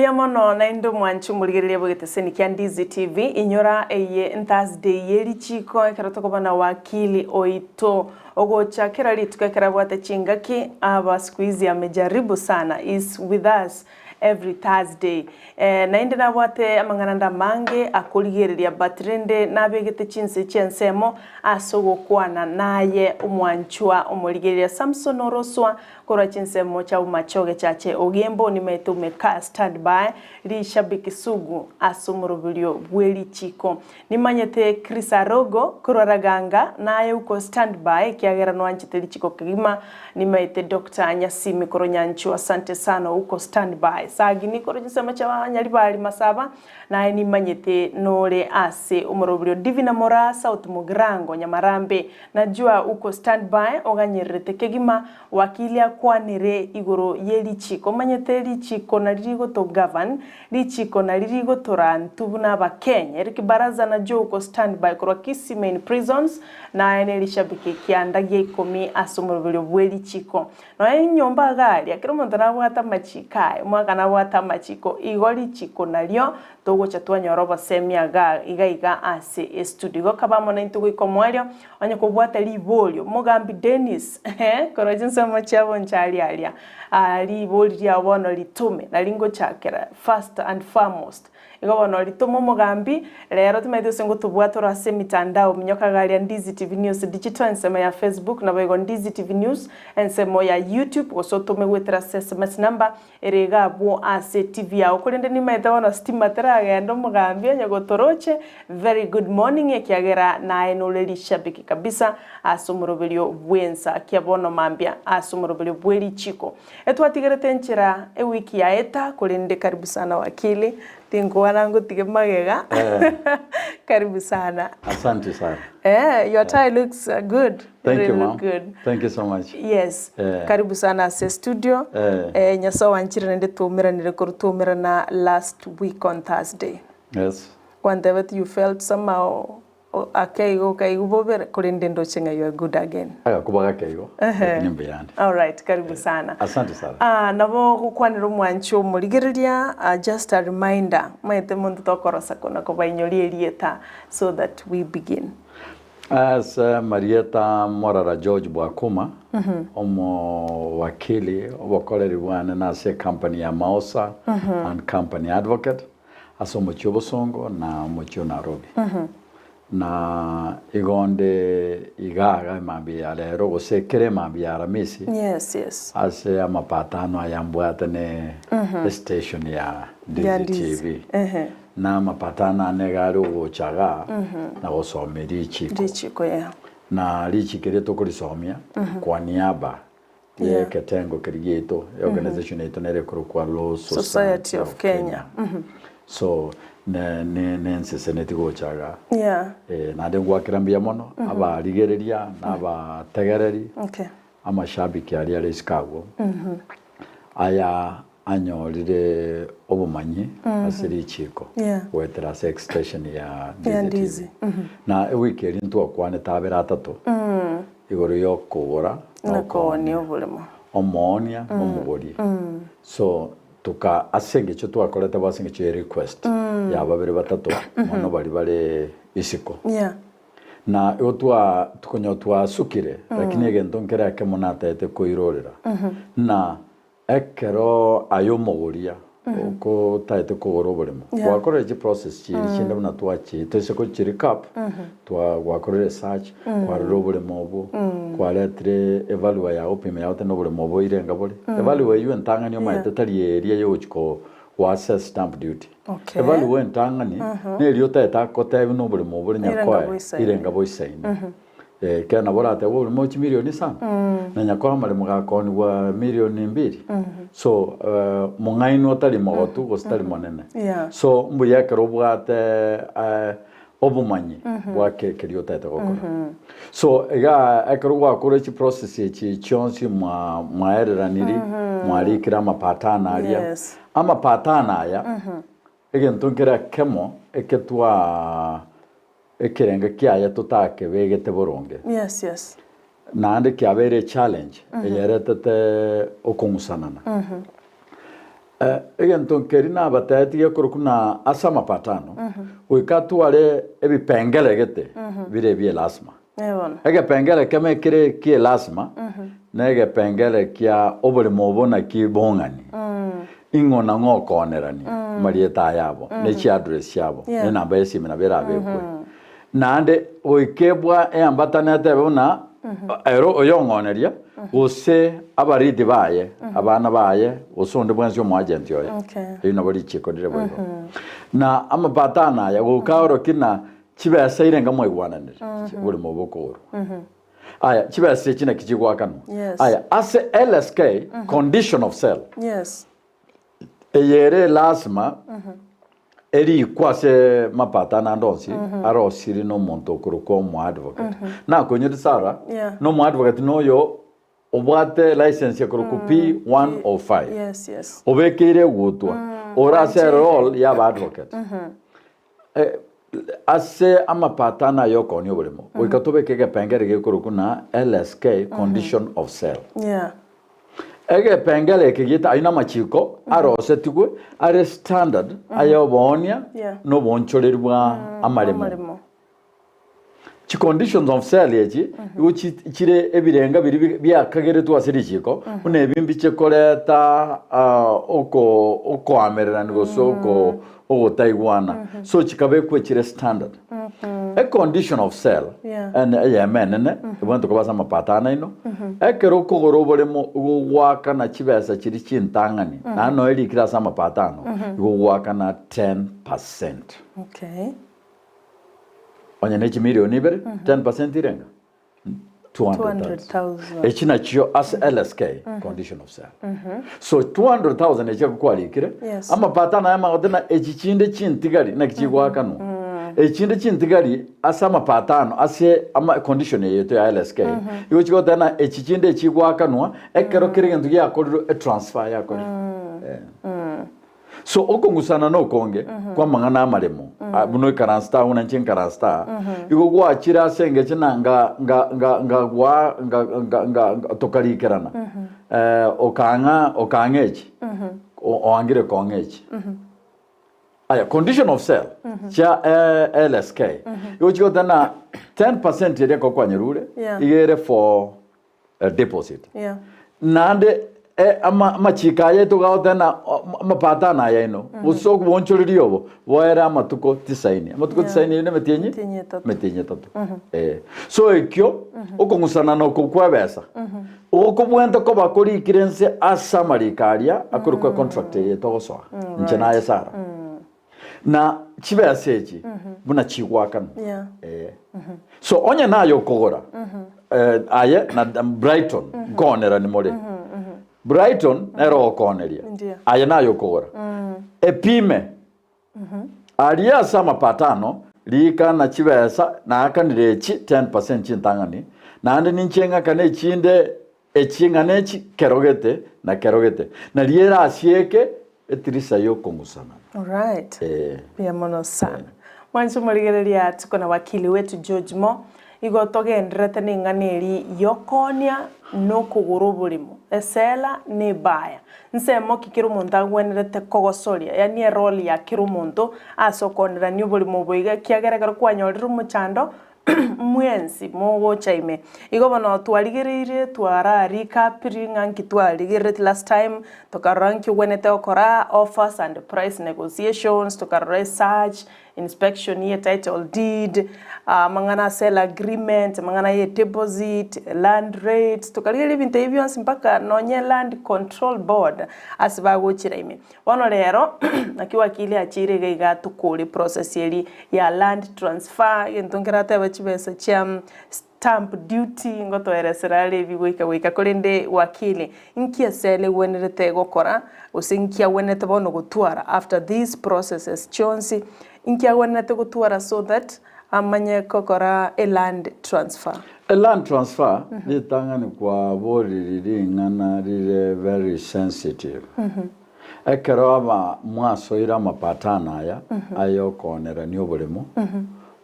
Mbuya mono naende omwanchi omorigereria bw'egeteseni kia Ndizi TV, inyora eye Thursday ye richiko ekero tokobana wakili oito ogocha kera rituko ekero abwate chingaki aba siku hizi amejaribu sana is with us every Thursday eh, naende nabwate amang'ana ande amange akorigereria but rende nabegete chinse chi'ensemo ase ogokwana naye omwanchwa omorigereria Samson Oroswa Korwa chinsemo chia Bomachoge Chache Ogembo nimaete umekaa stand by rishabiki sugu ase omoroberio bwe richiko. Nimanyete Chris Arogo korwa Raganga naye uko stand by ekiagera nwanchete richiko kegima. Nimaete Doctor Nyasimi korwa Nyanchwa asante sana uko stand by. Sagini korwa chinsemo chia Nyaribari Masaba Naye nimanyete nore ase omoroberio Divina Moraa South Mugirango Nyamarambe Najua uko stand by oganyererete kegima Wakili akwanere igoro ye richiko Omanyete richiko nari rigoto govern Richiko nari rigotora ntwe buna abakenya Eric Baraza najua uko stand by korwa Kisii Main Prisons Naye nerishabiki kianda gia ikomi ase omoroberio bwe richiko Nonya enyomba iga aria, kera omonto nabwate amachiko aye, omwaka nabwate amachiko, igo richiko nario togocha twanyora obosemia iga iga iga ase estudio. Igo kaba amo naintwe goika omoerio, onye kobwate riborio, Mogambi Dennis, korwa chinsemo chia Bonchari aria, ribori riao bono ritome, nari ngochakera first and foremost. Igo bono ritoma omogambi, rero timanyeti gose ngotobwate ore ase emitandao, minyoka iga aria Ndizi TV News Digital ensemo ya Facebook, naboigo Ndizi TV News ensemo ya YouTube, gose otome goetera ase SMS number ere iga abwo ase TV yao. Korende nimaete bono stima teragenda omogambi onye gotoroche, very good morning ekiagera naye nore rishabiki kabisa ase omoroberio bwensa kia bono mambia ase omoroberio bwe richiko. Etwatigerete enchera ewiki yaeta korende karibu sana wakili tinkogana ngotige magega karibu sana. Asante sana. Eh, your tie looks good. Thank really you, look ma'am. good. Thank you so much. Yes. Eh. Karibu sana ase studio. Eh. Eh, Nyasae owanchire naende twaumeranire korwa twaumerana last week on Thursday. Yes. Gwantebeti you felt somehow Ake igo okaigwa bobe korende ndoche ng'a you are good again. Agakuba gake igo, lakini mbuya ande. Alright, karibu sana. Asante sana. Ah, nabo gokwanera omwanchi omorigereria, ah, just a reminder, omanyete monto tokorosa kona kobainyoria erieta so that we begin. Ase marieta Morara George Bwakuma, omowakili obokoreri bwane nase ecompany ya Maosa and Company Advocate. Ase omochie obosongo na omochie o Nairobi. Na igo onde iga iga emambia ya rero gose kera emambia ya Aramisi Yes, yes. ase amapatano aya mbwate ne estation ya Ya Ndizi Ndizi. TV. Ehe. Na amapatano ane iga are ogocha igaa na gosomia richiko. Richiko, yeah. Na richiko erio tokorisomia kwa niaba Yeah. Eketengo keria giaito, eorganization yaito nere ekorokwa Law Society Society of of Kenya. Kenya. So ne ne nenseseneti gocha igaa. Yeah. Eh, naende ngwakera mbuya mono abarigereria na abategereri Okay. amashabiki aria are isiko agwo aya anyorire obomanyi ase richiko Yeah. goetera ase extension ya Ya Ndizi Ndizi. TV. Na ewiki eria ntwakwanete abere atato igoro y'okogora Na na koonia okoonia, oboremo. omoonia na omogori. So toka ase engencho twakorete bo ase engencho ye request ya babere batato mono baria bare isiko. Yeah. Na igo twa konya twasukire lakini egento nkere ekemo natagete koirorera na Ekero aye omogoria okotaete kogora oboremo, gwakorire chiprocess chiria chinde buna twachi toise gochi recap, twa gwakorire research, kwarorire oboremo obwo, kwaretire evalue yago opime yago tari na oboremo obo oirenga bore. Evalue eywo entang'ani omanyete tari eria yogochi ko go assess stamp duty. Okay. Evalue entang'ani neria otaete agotebi na oboremo obore Irenga nyakoe boisaine. irenga boisaine. Ekero nabo oratebe oborimo chimilioni isano, na nyakoa amaremo gakoonigwa milioni mbiri. So mong'aini otari mogotu gose tari monene. Yeah. So mbuya ekero obwate obomanyi bwa ke keria otagete gokora. So iga ekero gwakora chiprocess echi chionsi mwa mwaereraniri, mwarikire amapatano aria. Yes. Amapatano aya, egento nkere ekemo eke twaa Ekerengo kiaye totakebegete boronge. Yes, yes. Naende kiabeire echallenge eyeretete okong'usanana. Egento nkeri nabatebetie gekorokwa na ase amapatano, goika atware ebipengere gete bire ebie lasima. Egepengere ekemo ekere kie lasima, na egepengere kia oboremo obo naki bong'ani. Ing'o na ng'o okoonerania amarieta aya abo, ne chiaddress chiabo, ne enamba y'esimi nabo erabekwe. Naende goika ebwa eambatane atebe buna ere oyong'oneria, gose abaridi baye, abana baye, gose onde bwensi omoagenti oye. Erio nabo richiiko rire boigo. Na amapatano aya goika aorokie na chibesa irenga mwaigwananire, oboremo obo bokoorwa. Aya, chibesa echi naki chigoakanwa? Aya, ase LSK, condition of sale, eye ere lasima erikwe ase mapatano ande onsi arosirie nomonto okorokwa omoadvocate. Nakonyete Sarah, Yeah. na omoadvocate noyo obwate license ekorokwa P105. Yes, yes. Obekeire egutwa ore ase erole ya abaadvocate. Eh, ase amapatano aya okoonia oboremo, goika tobeke egepengere gekorokwa na LSK condition of sale. Yeah. Egepengere eke gieta ayio namachiko arosetigwe are standard aya oboonia Yeah. na oboonchoreri bwa amaremo. Amaremo. Chiconditions of sale echi igo chi- chire ebirenga biria bi- biakageretwe ase richiko buna ebi mbiche koreta ah, oko okoamererania gose oko ogotaigwana so chikabekwa echire standard. A condition of sale Yeah. ene eyemo enene ebwenerete koba ase amapatano aino ekero okogora oboremo igo ogoakana chibesa chiria chintang'ani naende nonya erikire ase amapatano igo ogoakana 10%. Okay. Onye ne chimilioni ibere 10% irenga? 200,000. 200,000. Echi nachio ase LSK condition of sale. So 200,000 echi ekero kwarikire, Yes. amapatano aya amagote na echi chinde chintigari naki chigoakanwa. Echi chinde chintigari ase amapatano ase ama condition eye yaito ya LSK, igo chigoteba na echi chinde echigoakanwa ekero kera egento giakorirwe etransfer yakorirwe. Eh. So okong'usana nokonge kw'amang'ana amaremo, ah, buna oikaransete agwo na inche nkaransete aa, igo gwachire ase engecho na nga nga nga ngagwa nga nga nga nga tokarikerana eh, okang'a okang'a echi, o- oangire kong'a echi. Aya, condition of sale chia eh, LSK, igo chigoteba na 10% eria ekero kwanyerure, Yeah. iga ere for deposit. Yeah. Naende eh, ama- amachiko aya togagoteba na amapatano aya aino gose obonchoreria obo boere amatuko tisaini. Amatuko Yeah. tisaini eyio nemetienyi Emetienyi etato. emetienyi etato. Eh. So ekio okong'usana oko kwa ebesa okobwente koba korikire inse ase amariko aria akorokwa econtract eye togosoa inche naye Sarah. Na chibesa echi buna chigwakanwa. Yeah. Eh. So onye naye okogora eh, aye na Brighton nkonerani more. Brighton nere ogokooneria. Ndiyo. Aye naye okogora. Epime. Aria ase amapatano rika na chibesa naakanire echi 10% chintang'ani naende ninche ng'akane echinde Echi ng'ana echi kerogete na kerogete, na riera asieke etirisa y'okong'usanana. Alright. Ee. Mbuya mono sana. Mwanche omorigereria tuko na wakili wetu George Mo igo togendererete neng'ana eri yokoonia na okogora oboremo, esela na ebaya. Nsemo ki kera omonto agwenerete kogosoria, yaani erole ya kera omonto ase okoonerania oboremo obo iga ekiagera ekero kwanyorire omochando Mwensi mogocha ime. Igo bono twarigereirie twara recap ng'a nki twarigereretie last time, tokarora nki ogwenerete gokora, offers and price negotiations, tokarora esearch, inspection ye title deed, amang'ana a sale agreement, amang'ana ye deposit, land rates, tokarigereria ebinto ebi bionsi mpaka nonye land control board ase bagochera ime. Bono rero, naki wakili achiire iga iga tokore process eria ya land transfer, egento nkeratebe chibesa chia stamp duty ngotoeresera are ebi goika goika korende wakili, nki esele egwenerete gokora gose nki agwenerete bono gotwara after these processes chionsi, nki agwenerete gotwara so that amanye gokora eland transfer? Eland transfer ritang'ani kwaboriri ring'ana rire very sensitive. Ekero aba mwasoire amapatano aya ay'okoonerania oboremo,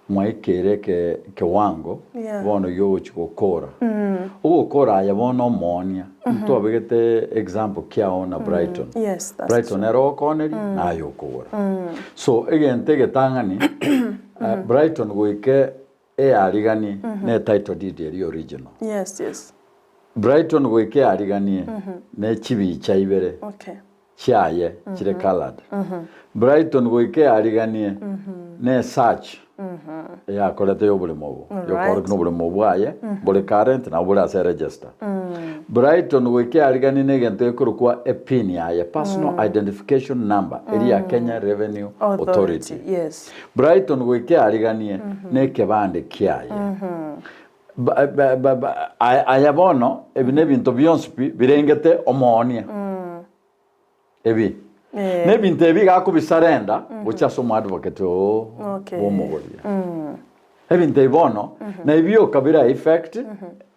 Mwaikeire eke ekewango Yeah. bono giogochia gokora. Ogokora aye bono omoonia, ntwabegete example kiao na Brighton. Yes, that's Brighton nere ogokooneria naye okogora. So egento egetang'ani, eh, Brighton goike eyariganie ne title deed eria original. Yes, yes. Brighton goika eyariganie ne chibicha ibere Okay. chiaye chire coloured. Brighton goika eyariganie ne search eyakorete yoboremo obo yokoorokia na oboremo bwaye bore current nabo bore ase register. Brighton goika eyariganie na egento gekorokwa epin yaye personal identification number eria ya Kenya Revenue Authority. Yes. Brighton goika eyariganie na ekebande kiaye. Ba- ba- ba- ba- aya aya bono ebi nebinto bionsi pi birengete omoonia. Ebi. Eh. Nebinto ebi iga akobisarenda gochia ase omoadvocate oo Okay. bw'omogoria. Ebinto ebi bono na ebioka bira effect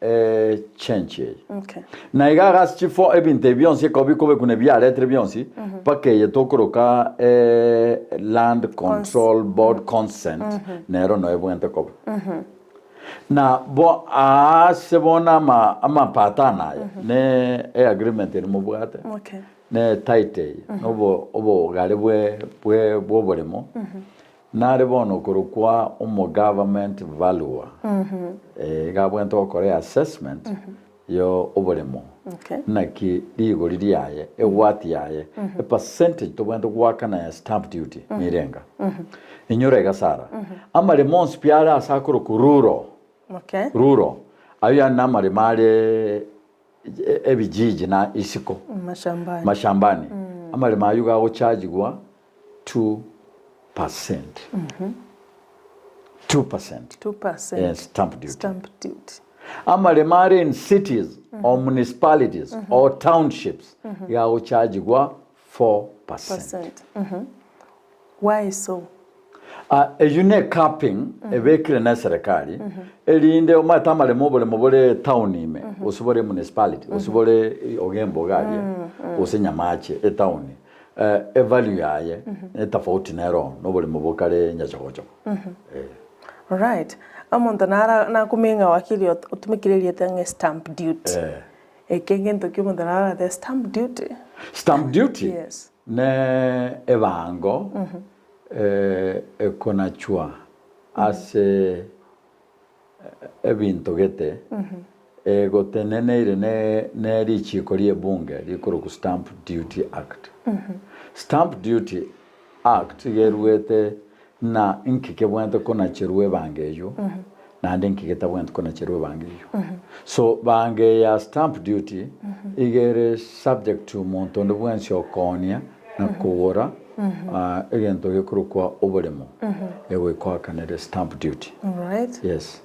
eh, change eye. Okay. Na iga ase chifo ebinto ebi bionsi ekero bikobekwa na ebiaretire bionsi mpaka eye tokoroka eh, land control board consent nero noyo ebwenerete koba. Na bo aase bono ama amapatano aya ne eagreement eri mobwate Okay. ne title eye na obo obogare bwe bwe bwa oboremo nare bono okorokwa omo government valuer eh, iga abwenerete gokora eassessment yo oboremo Okay. naki rigori riaye egwati yaye epercentage tobwenerete goakana ya stamp duty nirenga inyora iga Sarah amaremo onsi pi are ase akorokwa rural Okay. rural ayio yaani namaremo are ebijiji na isiko Mashambani. mashambani amaremo ayio gagochagigwa 2%. 2%. 2%. Eh, stamp duty. Stamp duty. Amaremo are in cities or municipalities or townships iga agochagigwa 4%. Percent. Mhm. Why so? Ah, eyio ne capping ebekire na eserekari erinde omanyete amaremo oboremo bore town ime gose bore municipality gose bore ogembo iga aria gose nyamache etown eh, evalue yaye etafauti nero na oboremo bokare nyachogochogo eh. Alright. Omonto nara nakumia ng'a wakili ot- otumekire erieta ng'a stamp duty. Eh. Eke egento ki omonto nararate stamp duty? Stamp duty Yes. ne ebango eh, ekonachwa ase ebinto gete egoteneneire ne ne richiiko ri'ebunge rikorokwa Stamp Duty Act. Stamp Duty Act iga eruete na nki kebwenerete konacherwa ebango eywo naende nki getabwenereti konacherwa ebango eywo. So bango eye ya stamp duty iga ere subject to monto onde bwensi okoonia na kogora egento gekorokwa oboremo egoika oakanere stamp duty. Alright. Yes.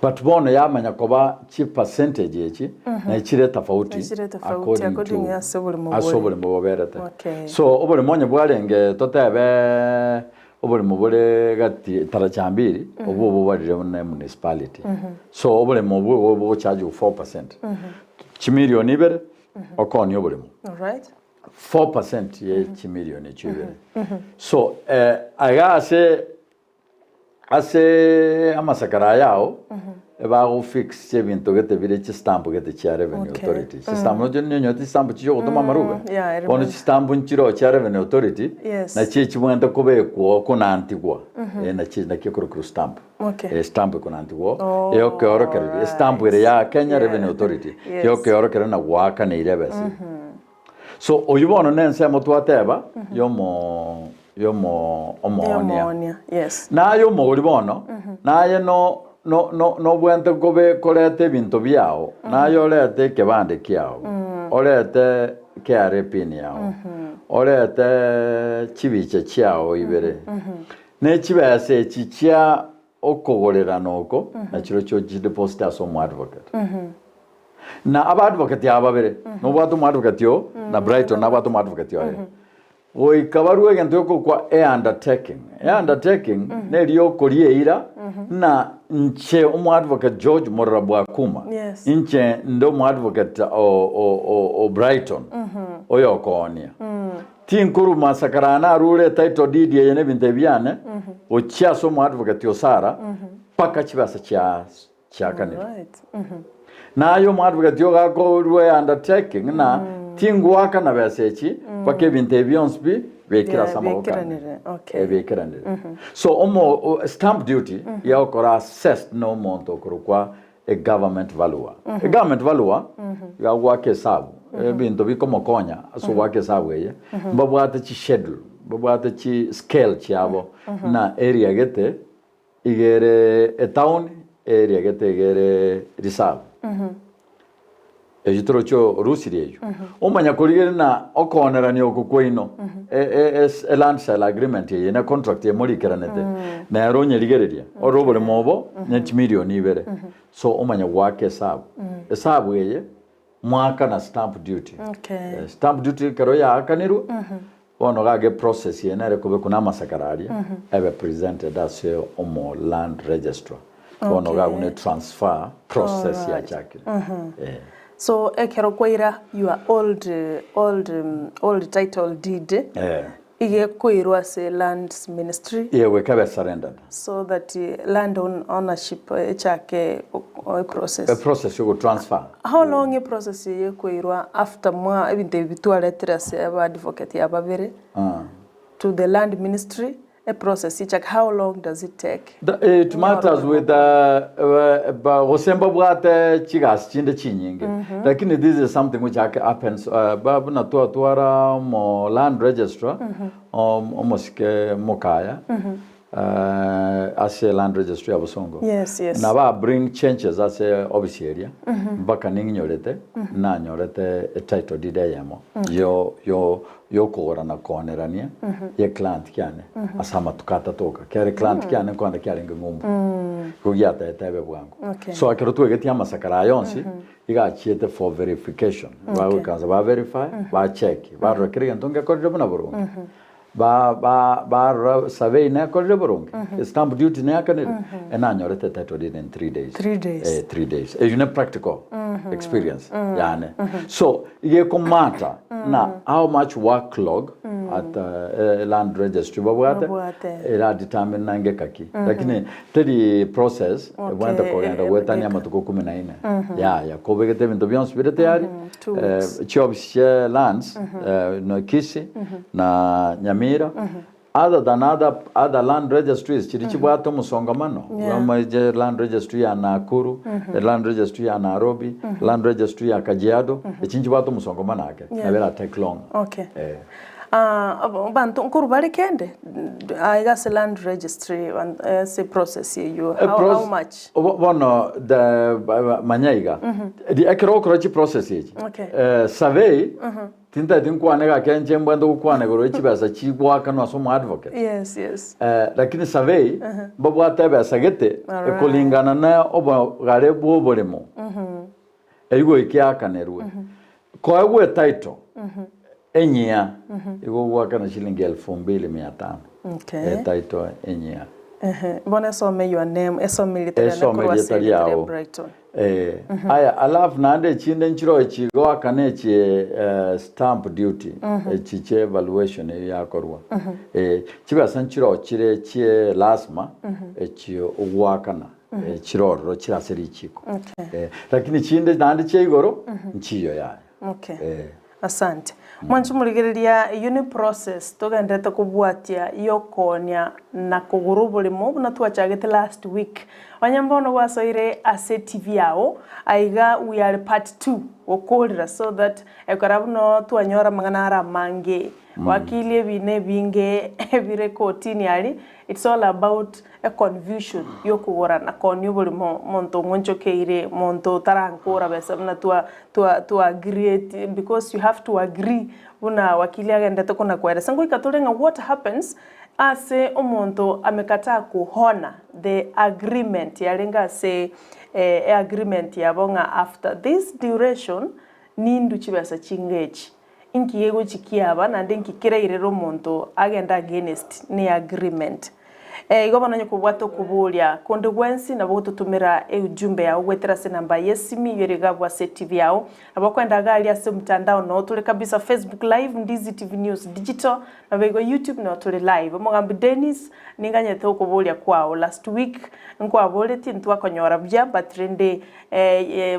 But bono yamanya koba chi percentage echi naye chire tofauti Nachire tofauti according ase oboremo ase bore. oboremo boberete. Okay. So oboremo onye bwarenge totebe oboremo bore gati taracha mbiri obwo obobarire ne municipality. So oboremo obwo igo bogochajiwa 4%. Chimilion ibere okoonia oboremo. Alright. 4% ye chimilion echio ibere. So eh, iga ase ase amasakara aya ao ebagofix ebinto gete bire chistamp gete chia revenue Okay. authority. Chistamp noche nonyote chistamp chiria ogotoma amarube. yeah, I Bono remember. chistamp nchiroo chia revenue authority Yes. nachio echibwenerete kobekwa konantigwa eh, nachi naki ekorokwa stamp. Okay. Eh, stamp ekonantigwa Oh, eyokeorokereria estamp ere ya Kenya Yeah. Revenue Authority Yes. eyokeorokereria na goakaneire ebesa. So oyio bono nensemo twateba yomo yomo omoonia. Yomoonia, yes. Naye omogori bono, naye no no no nobwente kobe koreta ebinto biao, naye orete ekebande kiao, orete KRA pin yao, orete chibicha chiao ibere, ne chibesa echi chia okogorerana oko, nachirochio ochideposit ase omoadvocate. Na abaadvocate aba babere, nobwate omoadvocate oo, na Brighton nabwate omoadvocate oye. Goika barue egento gekokwa eundertaking. Eundertaking neri okoria eira ng'a inche omoadvocate George Morara Bwakuma, Yes. inche nde omoadvocate o, o, o, o Brighton, oyokoonia. Tinkoruma asakara narure etitle deed eye na ebinto ebi biane gochia ase omo advocate o Sarah mpaka chibesa chia chiakanirwe. Alright. Naye omo advocate oyo gakorua e undertaking ng'a tingoakana besa echi mpaka ebinto ebi bionsi pi biaikire Yeah, ase amaboko ane. biaikeranire. Okay. Eh, biaikeranire. So omo o- stamp duty yagokora assessed na omonto okorokwa A government valuer. A government valuer iga agoaka esabu, ebinto bikomokonya ase ogoaka esabu eye, mbabwate chi schedule, mbabwate chi scale chiabo, buna area gete iga ere etown, area gete iga ere reserve. Eyio toroche orusirie eyio. Omanya korigereria na okoonerania oko kwaino, e land sale agreement eye ne contract eye morikeranete, nere onyerigereria, ore oboremo obo ne chimilioni ibere. So omanye goaka esabu. Esabu eye, mwaakana stamp duty. Okay. Stamp duty ekero yaakanirwe, bono gaka eprocess eye nere ekobekwa na amasakara aria, ebe presented ase omo land registrar. Bono Okay. iga agwo ne transfer process Alright. yachakire. Eh. So ekero kwaira your old old old title deed Eh. iga ekoirwa ase lands ministry Ye goika ebe surrendered. so that land ownership echake process. Eprocess yo gotransfer. How long eprocess eye ekoirwa after mwa ebinto ebi bitwaretire ase aba advocate aba babere Ah. to the land ministry Eprocess echake how long does it take? It matters with gose mbabwate chigasi chinde chinyinge lakini this is something which happens buna twatwara omo land registrar omosike mokaya ase land registry ya Bosongo Yes, yes. nabo a bring changes ase office eria mpaka ning'inyorete nanyorete etitle deed eyemo yo yo y'okogora na koonerania y'ecliant kiane ase amatuko atato oka. Kiare client kiane nkoenda kiarenge ng'umbu. Igo giataete ebe bwango. Okay. So ekero twegetie amasakara aya onsi, iga achiete for verification. Bagoikaransa ba verify, ba check, barora kera egento ngekorire buna boronge. Ba ba barora survey nekorire boronge, stamp duty neakanire, enanyorete title deed in 3 days. 3 days. Eh, 3 days. Eyio ne practical experience yane. So iga ekomata na how much worklog at land registry babwate Babwate. era determine na ngeka ki lakini teri process ebwenerete kogenda goetania amatuko kumi na ine yaya kobegete ebinto bionsi bire tayari 2 weeks. Chiofisi chia lands no Kisii na Nyamira other than other, other land registries chiri chibwate omosongamano yeah. Land registry ya Nakuru, land registry ya Nairobi, land registry ya Kajiado, echi nchibwate omosongamano ake nabo era take long. Okay. Eh. Ah, abanto nkorwa bare kende aiga ase land registry ase process eywo Eh, how, how much? Bono the manya iga ekero okora chiprocess echi Okay. survey Tintageti nkwane gaki inche mbwente gokwana igoro ye chibesa chigoakanwa ase omo advocate. Yes, yes. Eh, lakini survey mbabwate ebesa gete ekolingana na obogare bwa oboremo eywo goika eakanerwe. Koegwa etitle enyia igo ogoakana shilingi elfu mbili mia tano. Okay. Etitle enyia. Ehe, bono esome your name, esome erieta riane Esome korwa ase erieta erieta ria riao. Brighton. Eh, aya alafu naende echinde nchiro echi goakana echi stamp duty echi chia evaluation eyio yakorwa eh, chibesa nchiro chire chie lasima echi ogoakana eh, chire ororo chire ase richiko Okay. eh, lakini chinde naende chia igoro nchiyo yaya Okay. eh. Asante. Mwanche morigereria eyio ne process togenderete kobwatia y'okoonia na kogora oboremo buna twachagete last week. Onye mbono gwasoire ase TV yao, aiga we are part 2 gokorera so that ekero buna twanyora amang'ana are amange, Wakili ebina ebinge ebire kotini aria, it's all about a confusion yokogora na koonia oborimo, omonto ong'onchokeire, monto otarankora besa buna twa twa twa agreeti because you have to agree buna wakili agendete kona koeresa. Ngoika tore ng'a what happens ase omonto amekataa ko honour the agreement yarenge ase e agreement yabo ng'a after this duration nindwe chibesa chinga echi. Inki gegochi kiaba naende inki kerairere omonto agende against ne agreement? Igo bono onye kobwate okoboria konde gwensi nabo ogototomera eujumbe yao goetera ase enamba y'esimi eyio ere iga ase etibi yao. Nabo okoenda iga aria ase omotandao noo tore kabisa Facebook live Ndizi TV News Digital nabo igo YouTube noo tore live. Omogambi Dennis ninganyete okoboria kwao last week nkwaboretie ntwakonyora buya but rende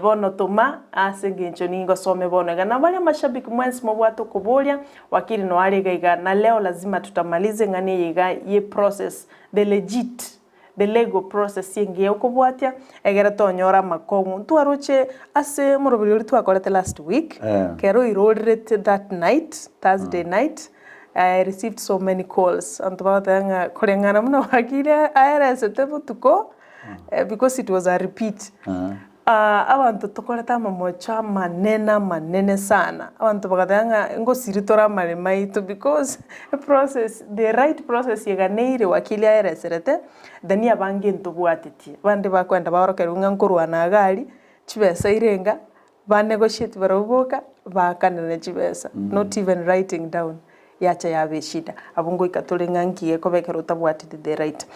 bono toma ase engencho ningosome bono iga. Nabo baria amashabiki mwensi mobwate okoboria Wakili no are iga iga na leo lazima tutamalize ng'ana eye iga ye process the legit the legal process engiya okobwatia egere tonyore amakong'u ntwaroche ase omoroberi oria twakorete last week kero oirorerete that night Thursday night I received so many calls abanto bagoteba ng'a koreng'ana buna wakili aeresete botuko because it was a repeat. Abanto tokorete amamocho amanene amanene sana, abanto bagateba ng'a ngosiria tore amaremo aito because eprocess the right process eganeire wakili aereserete, then abange ntobwatetie. Abande bakoenda baorokerigwe ng'a nkorwana iga aria, chibesa irenga, ba negotiate barabwo boka, baakanera chibesa, not even writing down, yacha yaba eshida. Abwo ngoika tore ng'a nki gekoba ekero otabwateti the right.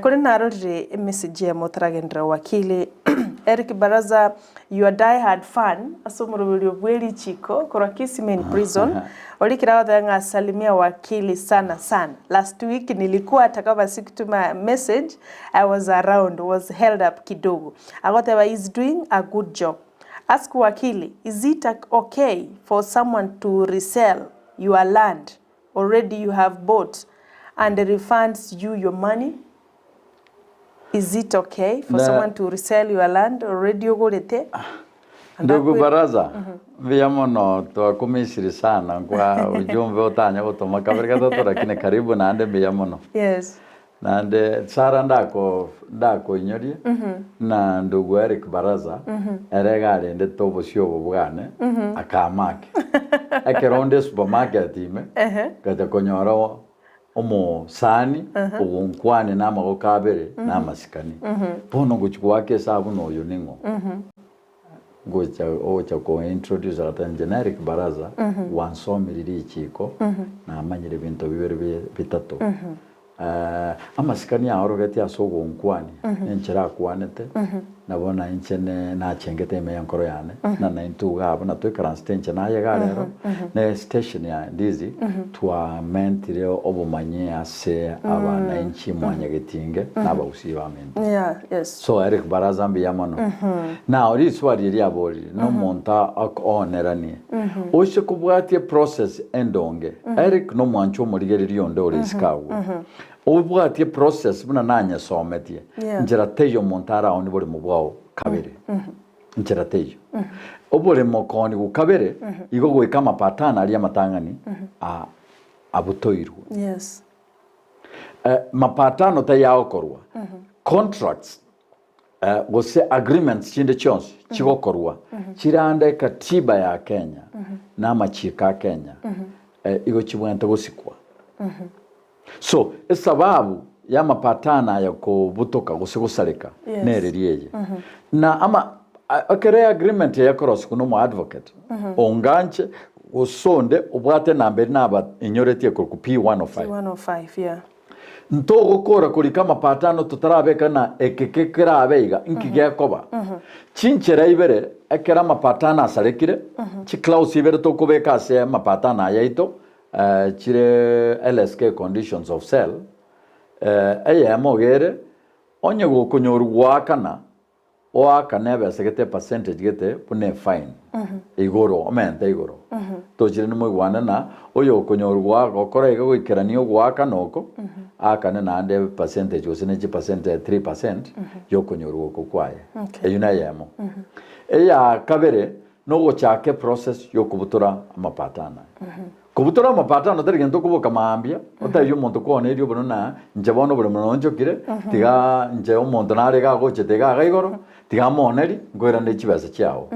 Korende narorire emessage eyemo otaragenderera wakili Eric Baraza your die hard fan ase omoroberio bwe richiko korwa Kisii Main Prison orikire agoteba ng'a salimia wakili sana sana last week nilikuwa hata kama sikutuma message I was around was held up kidogo agoteba he's doing a good job ask wakili is it okay for someone to resell your land already you have bought and refunds you your money? Is it okay for someone to resell your land already ogorete? Ndugu Baraza, mbuya mono twakumisiri sana kwa ujumbe otanya gotoma kabere gatato lakini karibu naende mbuya mono. Yes. Naende Sarah ndako ndakoinyorie na ndugu Eric Baraza ere iga arendete obosio obo bwane akamake. Ekero onde esupermarket ime ngacha konyora omosani ogonkwania na amagoko abere na amasikani. Bono ngochia goaka esabu na oyo ning'o? Ngocha ogocha ko introduce agateba inche na Eric Baraza gwansomirie richiko namanyire ebinto bibere bitato. Amasikani aorogetie ase ogonkwania nenchera akwanete nabo nainche nachengete ime y'enkoro yane na naintwe iga abwo natwaikaransete inche naye iga rero ne station ya Ndizi twamentire obomanyi ase abanainchi mwanyagetinge na abagusii baminto. Yeah, yes. So Eric Baraza mbuya mono. Now riswali riria aborire nomonto ooneranie oise kobwatia eprocess endonge Eric nomwancha omorigereria onde ore isiko agwo obwatie process buna nanyesometie Yeah. nchera teiyo omonto araoni boremo bwao kabere nchera teiyo oboremo koonigwa kabere igo goika amapatano aria amatang'ani a abutoirwe. Yes. Mapatano tayagokorwa, contracts gose agreements chinde chionsi chigokorwa chirande ekatiba ya Kenya na amachiiko a Kenya igo chibwenerete gosikwa. So esababu ya amapatano aya kobutoka gose gosareka Yes. nereria eye. Na ama ekero eagreement eye ekorosigwa na omo advocate onganche Gose onde obwate enamba eria nabainyoretie ekorokwa P105. P105, yeah. Ntogokora korika amapatano totarabeka na eke kerabe iga, inki gekoba? Chinchera ibere ekero amapatano asarekire, chiclause ibere tokobeka ase amapatano aya aito, chire LSK conditions of sale, eyemo iga ere, onye gokonyorwa goakana Oakane ebesa gete epercentage gete buna efine igoro omente igoro tochire nimoigwane na oyo okonyorwa gokora iga goikerania ogoakana oko aakane naende epercentage gose ne chipercent 3% yokonyorwa oko kwaye Okay. eyio neyemo. Eya kabere nogochaka eprocess yokobutora amapatano aya. Kobutora amapatano tari gento okoboka mambia, otebie omonto kwane erio bono na inche bono oboremo nonchokire, tiga inche omonto nare iga agochete iga iga igoro, tiga amooneri, nkoiranie chibesa chiao.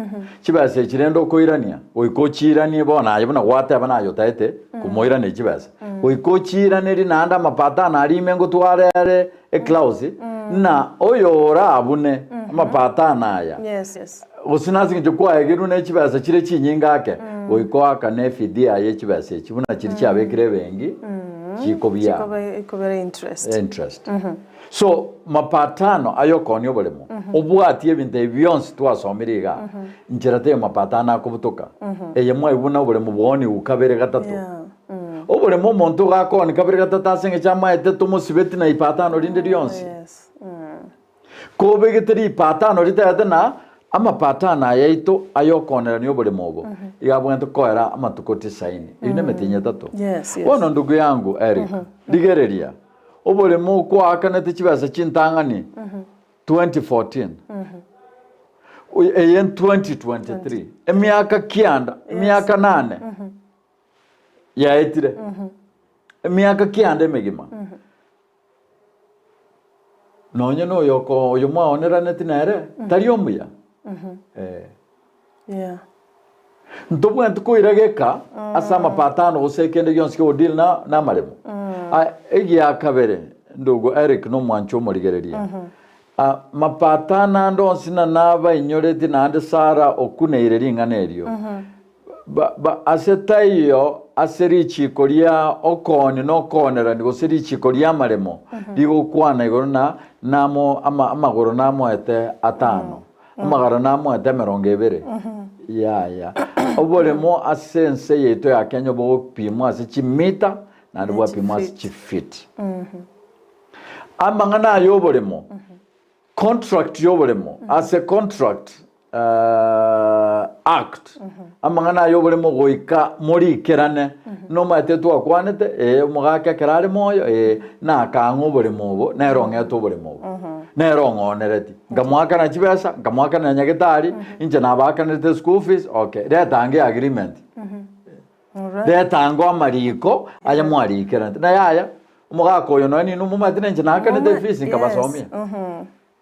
Chibesa echi rende okoirania, goika ochiiranie bono aye buna gwateba naye otaete komoiraneria chibesa, goika ochiiranerie naende amapatano aria ime ngotware are eclause, ng'a oyo orabune amapatano aya, Yes, yes. Gose nase engencho kwaegenwe ne chibesa chire chinyinge ake, goika oakane efidia ye chibesa echi buna chiria chiabekire ebenki. chikobiaa. Chikoba ekobera interest. Interest. So mapatano aya okoonia oboremo, obwatie ebinto ebi bionsi twasomire igaa, nchera teiyo mapatano akobutoka. Eye mwaigwa buna oboremo bwaonigwe kabere gatato. Yeah. Oboremo omonto iga akooni kabere gatato ase eng'encho amaete tomosibeti na ipatano rinde rionsi. Yes. Kobegete ripatano ritaete na amapatano aya aito ay'okoonerania oboremo obo, iga abwenerete koera amatuko tisaini. Eyio nemetienyi etato. Yes, yes. Bono ndugu yangu Eric, rigereria, oboremo okoakanete chibesa chintang'ani 2014, eye 2023, emiaka kianda, emiaka nane yaetire, emiaka kianda emegima. Nonye noyo oko oyo mwaoneraneti nere, tari omuya. Eh. Yeah. Ntobwenereti koira geka ase amapatano gose kende gionsi kegodeal na na amaremo. Aya, egia kabere, ndugu Eric na omwancha omorigereria, ah, mapatano ande onsi na nabainyoreti naende Sarah okuneire ring'ana erio. Ba, ba, ase taiyo ase richiiko ria okoonia na okoonerania, gose richiiko ri'amaremo rigokwana igoro na namo ama, amagoro namoete atano, amagoro namoete emerongo ebere. Yaya. Oboremo ase ense yaito ya Kenya bogopimwa ase chimita naende Ne bwapimwa ase chifeet. chifeet. Amang'ana aya oboremo, contract y'oboremo, ase contract Act, amang'ana aya oboremo goika morikerane, nomaete twakwanete, ee omogaka ekero are moyo, ee nakang'a oboremo obo, nere ong'ete oboremo obo, nere ong'onereti. Nkamoakana chibesa, nkamoakanera nyagetari, inche nabaakanerete school fees, okay, reta ange agreement. Alright. Reta ango amariko aya mwarikerante. Na yaya, omogaka oyo nonya ninwe momanyete na inche naakanete Moma- efees yes. nkabasomia.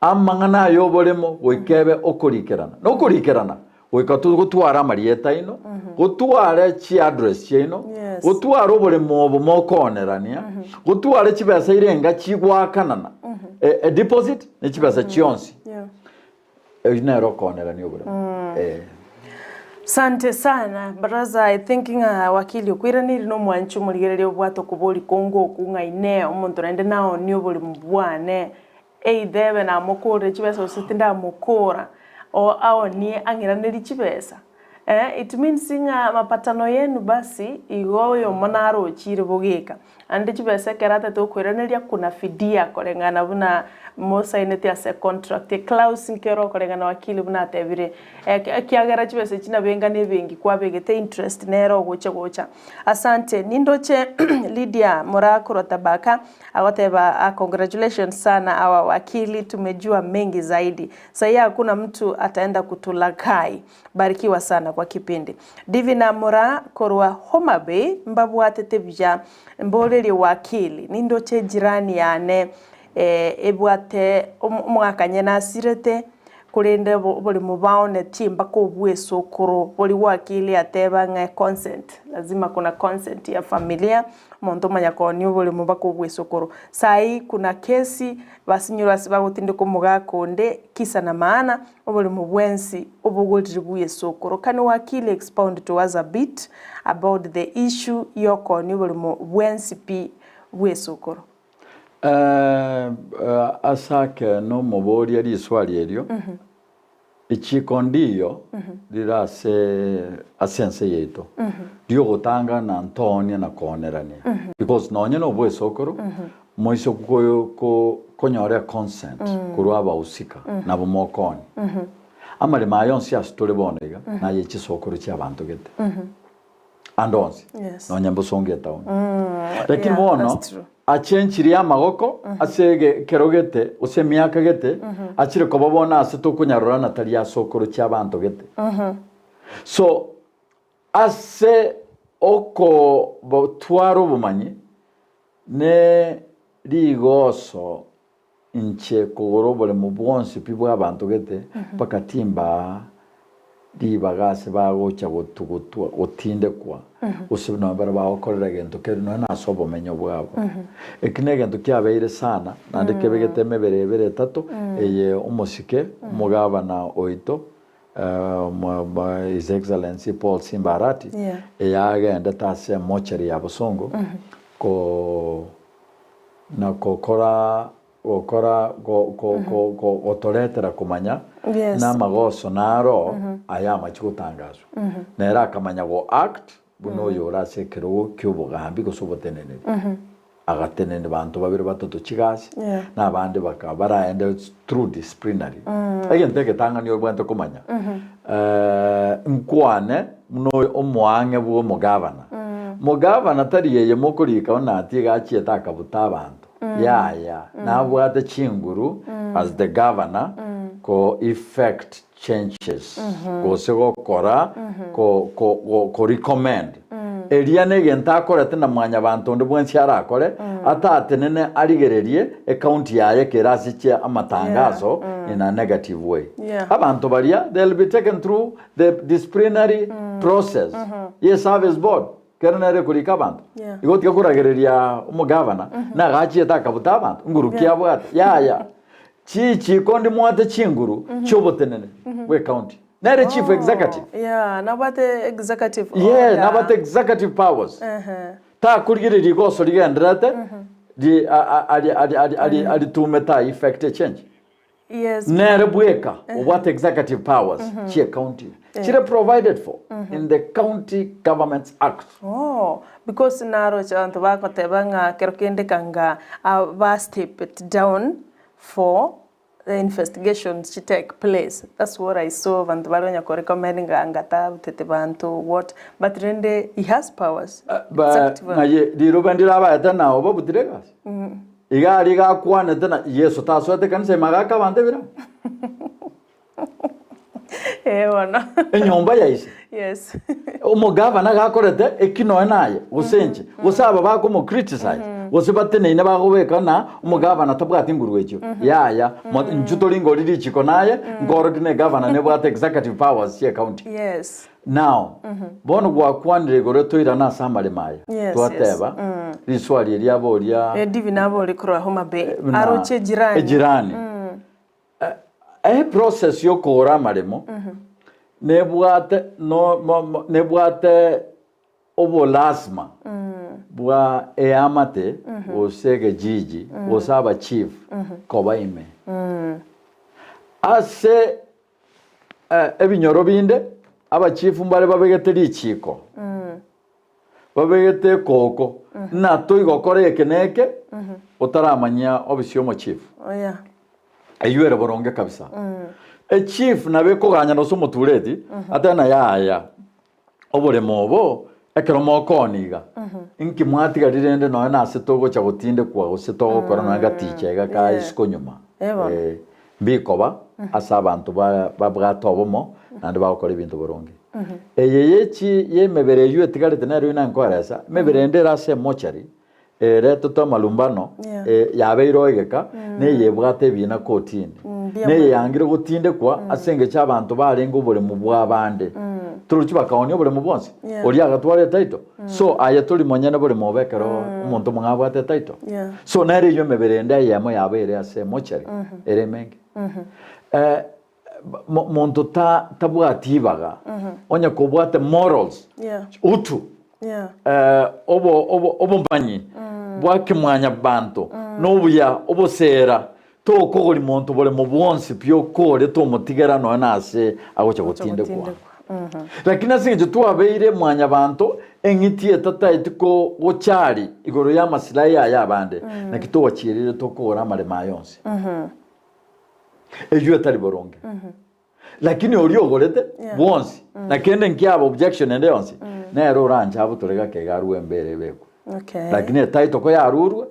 Amang'ana ay'oboremo goika ebe okorikerana. Na okorikerana goika gotware amarieta aino, gotware chiaddress chiaino, Yes. gotware oboremo obo mokoonerania, gotware chibesa irenga chigoakanana, e, e deposit ne chibesa chionsi. Yeah. Eyio nere okoonerania oboremo. Eh. Sante sana brother I think ng'a wakili okoiraneiri na omwanchi omorigereria obwate okobori konge okwo ng'a inee omonto naende naonie oboremo bwane Either ebe namokoorire chibesa gose tindamokoora, o aonie ang'iranerie chibesa. Eh, it means ng'a mapatano yenu basi igo oyomo narochire bogeka. Naende chibesa ekero atete gokoiraneria kuna fidia koreng'ana buna mosaineti ase econtract. Eclause nkero okoreng'ana wakili buna atebire, ekiagera chibesa echi nabo enga na ebenki kwabegete interest nere ogocha gocha. Asante. Nindoche Lydia Moraa korwa Tabaka agoteba ah, congratulations sana our wakili, tumejua mengi zaidi. Sahi hakuna mtu ataenda kutulaghai. Barikiwa sana kwa kipindi. Divina Moraa korwa Homa Bay mbabwatete buya mborerie wakili nindoche jirani yane eh, ebwate omwakanye nasirete Korende oborimo baonetie mpaka obw'esokoro boria gwakeirie ateba ng'a consent, lazima kuna consent ya familia, omonto omanya koonia oboremo mpaka obw'esokoro. Sai kuna kesi, basinyirwe ase bagotindeka omogaka onde, kisa na maana, oboremo bwensi obogorire bw'esokoro. Can wakili expound to us a bit about the issue y'okoonia oboremo bwensi pi bw'esokoro? Ase ake nomoboria riswali erio, Richiko ndiyo rire ase ase ense yaito riogotanga na ntoonia na koonerania because nonye nobwesokoro moise ko konyora econsent korwa abahusika nabo mokoonia. Amaremo aya onsi ase tore bono iga naye chisokoro chiabanto gete. Ande onsi, Yes. nonya mbosongo etaoni. Lakini Yeah, bono that's true. achenchirie amagoko ase ege- ekero gete gose emiaka gete achire koba bono ase tokonyarorana tari ase okorochia abanto gete. So ase okobotwara obomanyi ne rigoso Inche kogora oboremo bwonsi pi bw'abanto gete, mpaka timbaa ribaga ase bagocha gotugutwa, gotindekwa, gose nonya baria bagokorera egento keria nonya nase obomenyo bwabo. Eki negento kiabeire sana, naende kebegete emebere ebere etato, eye omosike, omogabana oito, His Excellency Paul Simba Arati, Yeah. eyagendete ase emochari ya bosongo. Ko na gokora gokora go go go go gotoretera komanya Yes. na amagoso naro aya amachia gotangaswa. Nere akamanya go act buna oyore ase ekerogo ki'obogambi gose oboteneneri. Agatenenia banto babere batato chigasi Yeah. na abande baka baraende through disciplinary. Egento egetang'ani obwenerete komanya nkwane buna oyo omoang'e bwa omogavana. Mogavana tari eye mokorika buna ati iga achiete akabuta abanto, yaya, nabwate chinguru as the governor ko effect changes gose gokora ko ko go ko recommend. Eria negento akorete na mwanyabanto onde bwensi arakore, atatenene arigererie ecounty yaye kere ase chia amatangazo in a negative way. Yeah. Abanto baria they'll be taken through the disciplinary process ye service board kere nere ekorika abanto. Yeah. Igo tiga koragereria omogavana nagachiete akabuta abanto nguru ki Yeah. abwate yaya. Chichiko ndimwate chinguru chioboteneneri bwe county. Nere chief executive. Yeah, nabwate executive Yeah, order. nabwate executive powers. Ehe. Takorigereria rigoso rigendererete ri- a- a- ari- ari- ari- ari- aritumete aye effect echange. Yes. Nere bweka obwate executive powers chie county chire provided for in the County Governments Act. Oh, because naroche abanto bagoteba ng'a kero kende kanga ah, ba step it down for the investigations chi take place. That's what I saw abanto bare konya ko recommend ng'a anga tabutete banto what but rende he has powers. Ba Executive ng'a ye riroba ndirabaete nao babutire egasi. Iga aria iga akwanete na Yeso tasoete ekanisa ime agaka abanto ebirama. Eh bono. Enyomba ya ise. Yes. Omogavana gakorete eki noe naye gose inche gose aba bakomo criticize gose bateneine bagobeka na omogavana tabwati nguru echio yaya mo- inchu tori ngori richiko naye nkoroki na egavana nebwate executive powers chia ecounty Yes. Now, bono gwakwanire igoro toirane ase amaremo aya. Yes, Twateba, riswali eria aboria Eh, Divi nabori korwa Homa Bay. buna Aroche ejirani. ejirani. Eh, process yokogora amaremo nebwate no mo- mo- nebwate obolasima bwa eamate gose egejiji gose abachief koba ime. Ase Ebinyoro binde abachifu mbare babegete richiiko, babegete ekooko, ng'a toigokora eke na eke otaramanyia obisi y'omochifu. Eyio ere boronge kabisa. Echief nabo ekoganya nose omotureti atebe ng'a yaya oboremo obo ekero mokooni iga, inki mwatiga rirende nonya nase togocha gotindekwa gose togokora nonya gaticha iga ka isiko nyuma. Eh, mbikoba ase abanto ba babwate obomo naende bagokora ebinto boronge. Eye yechi yemebere eywo etigarete nero oyio nankoeresa, emebere ende ere ase emochari, eretete amalumbano, Yeah. eh, yabeire oegeka, neye ebwate ebiina kotini. Mbuya Neye mono. yangire gotindekwa ase engencho abanto barenge oboremo bw'abande. Torochi bakaonia oboremo bwonsi? Yeah. Oria agatwara etitle. So aye tori monyene boremo obo ekero omonto omong'ao abwate etitle. Yeah. So nere eywo emebere ende eyemo yabeire ase emochari ere emenge. Eh, mo- monto ta tabwati ibaga onye kobwate morals Yeah. utu Yeah. eh, obo obo obomanyi bwa kimwanyabanto nobuya obosera tokogori monto boremo bwonsi pi okore tomotigera nonya nase agocha gotindekwa. Gotindekwa. Lakini ase eng'encho twabeire mwanyabanto eng'iti etataeti ko gochari igoro y'amasilahi aye abande naki togachierire tokogora amaremo aya onsi. Eyio etari boronge. Lakini oria ogorete Yeah. bwonsi na kende nkiaba objection ende yonsi nere oranche abotore gake iga arue embere ebekwe. Okay. Lakini etitle ko yarurwe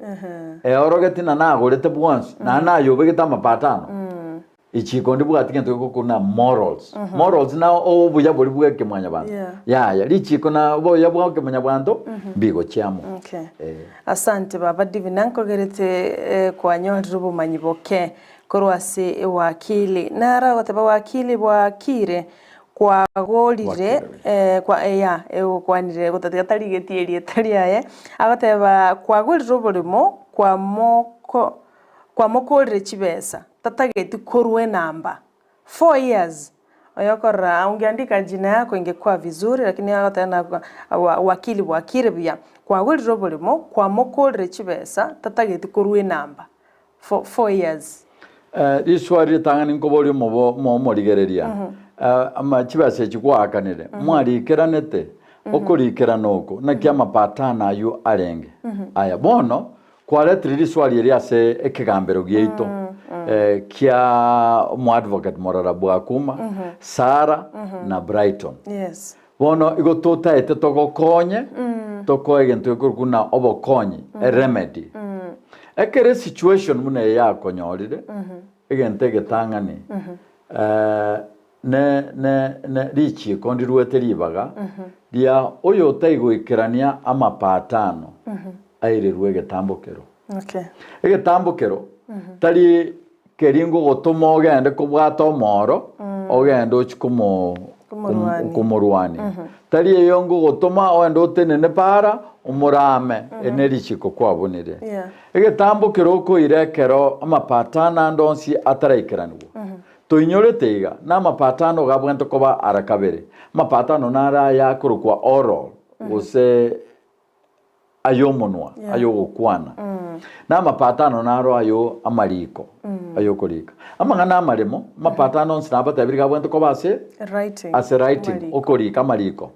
eorogeti na nagorete bwonsi na nayobegete amapatano ichiko ndibwati gento gekokuna morals. Morals na obuya boria bwa ekemwanyabanto. Yeah. Yaya richiko na obuya bwa ekemwanyabanto mbigochiamo. Okay. Eh. Asante baba Divina nkogerete eh, kwanyorire obomanyi boke korwa ase ewakili. Nara ogoteba wakili bwakire kwagorire Bwakire. eh, kwa eya egokwanire gotatiga tarigeti erieta riaye, agoteba kwagorire oboremo kwamoko kwamokorire chibesa tatageti korwa enamba 4 years oyokorora ungeandika jina yako ingekuwa vizuri lakini agoteba na wakili bwakire buya. Kwagorire oboremo, kwamokorire chibesa, tatageti korwa enamba for 4 years. Riswali ritang'ani nkoboria omorigereria, ama chibesa echi gwaakanire, mwarikeranete? Okorikerana oko naki amapatano ayio arenge? Aya bono kwaretire riswali eri ase ekegambero giaito kia omoadvocate Morara Bwakuma, Sarah na Brighton. Yes. Bono igo totaete togokonye, tokoe egento gekorokwa buna obokonyi, eremedy. Ekero esituation buna eye yakonyorire, egento egetang'ani, ne ne ne richiiko ndiruete ribaga ria oyotaigoikerania amapatano airerwe egetambokero. Okay. Egetambokero tari keria ngogotoma ogende kobwata omoro ogende ochie komo Komorwania. komorwania. Tari eyo ngogotoma ogende otenene para omorame eri ne richiko kwabunire. Yeah. Egetambokero okoira ekero amapatano ande onsi ataraikeranigwa. Toinyorete iga, na amapatano iga abwenerete koba ara kabere. Amapatano naro aya akorokwa oral gose ay'omonwa, Yeah. ay'ogokwana. Na amapatano naro ayo amariko, ay'okorika. Amang'ana amaremo, amapatano onsi nabatebirie iga abwenerete koba ase Writing. ase writing, Amariko. okorika amariko.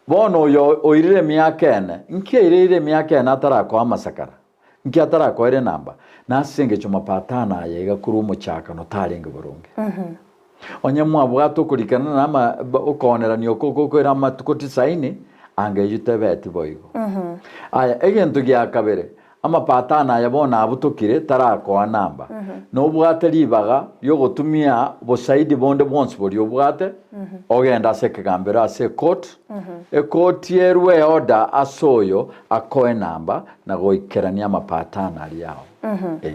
Bono oyo oirire emiaka ene, nki aireire emiaka ene atarakoa amasakara? Nki atarakoere enamba? Nase engencho mapatano aya iga korwa omochakano tarenge boronge. Onye mwabwate okorikana na ama okoonerania oko gokoira amatuko tisaini, anga eyio tebeti boigo. Aya, egento gia kabere, amapatano aya bono abutokire tarakoa namba. Nobwate ribaga riogotumia bosaidi bonde bwonsi boria obwate, ogende ase ekegambero ase ecourt, ecourt erwe eorder ase oyo akoe enamba na goikerania amapatano aria ao. Eh.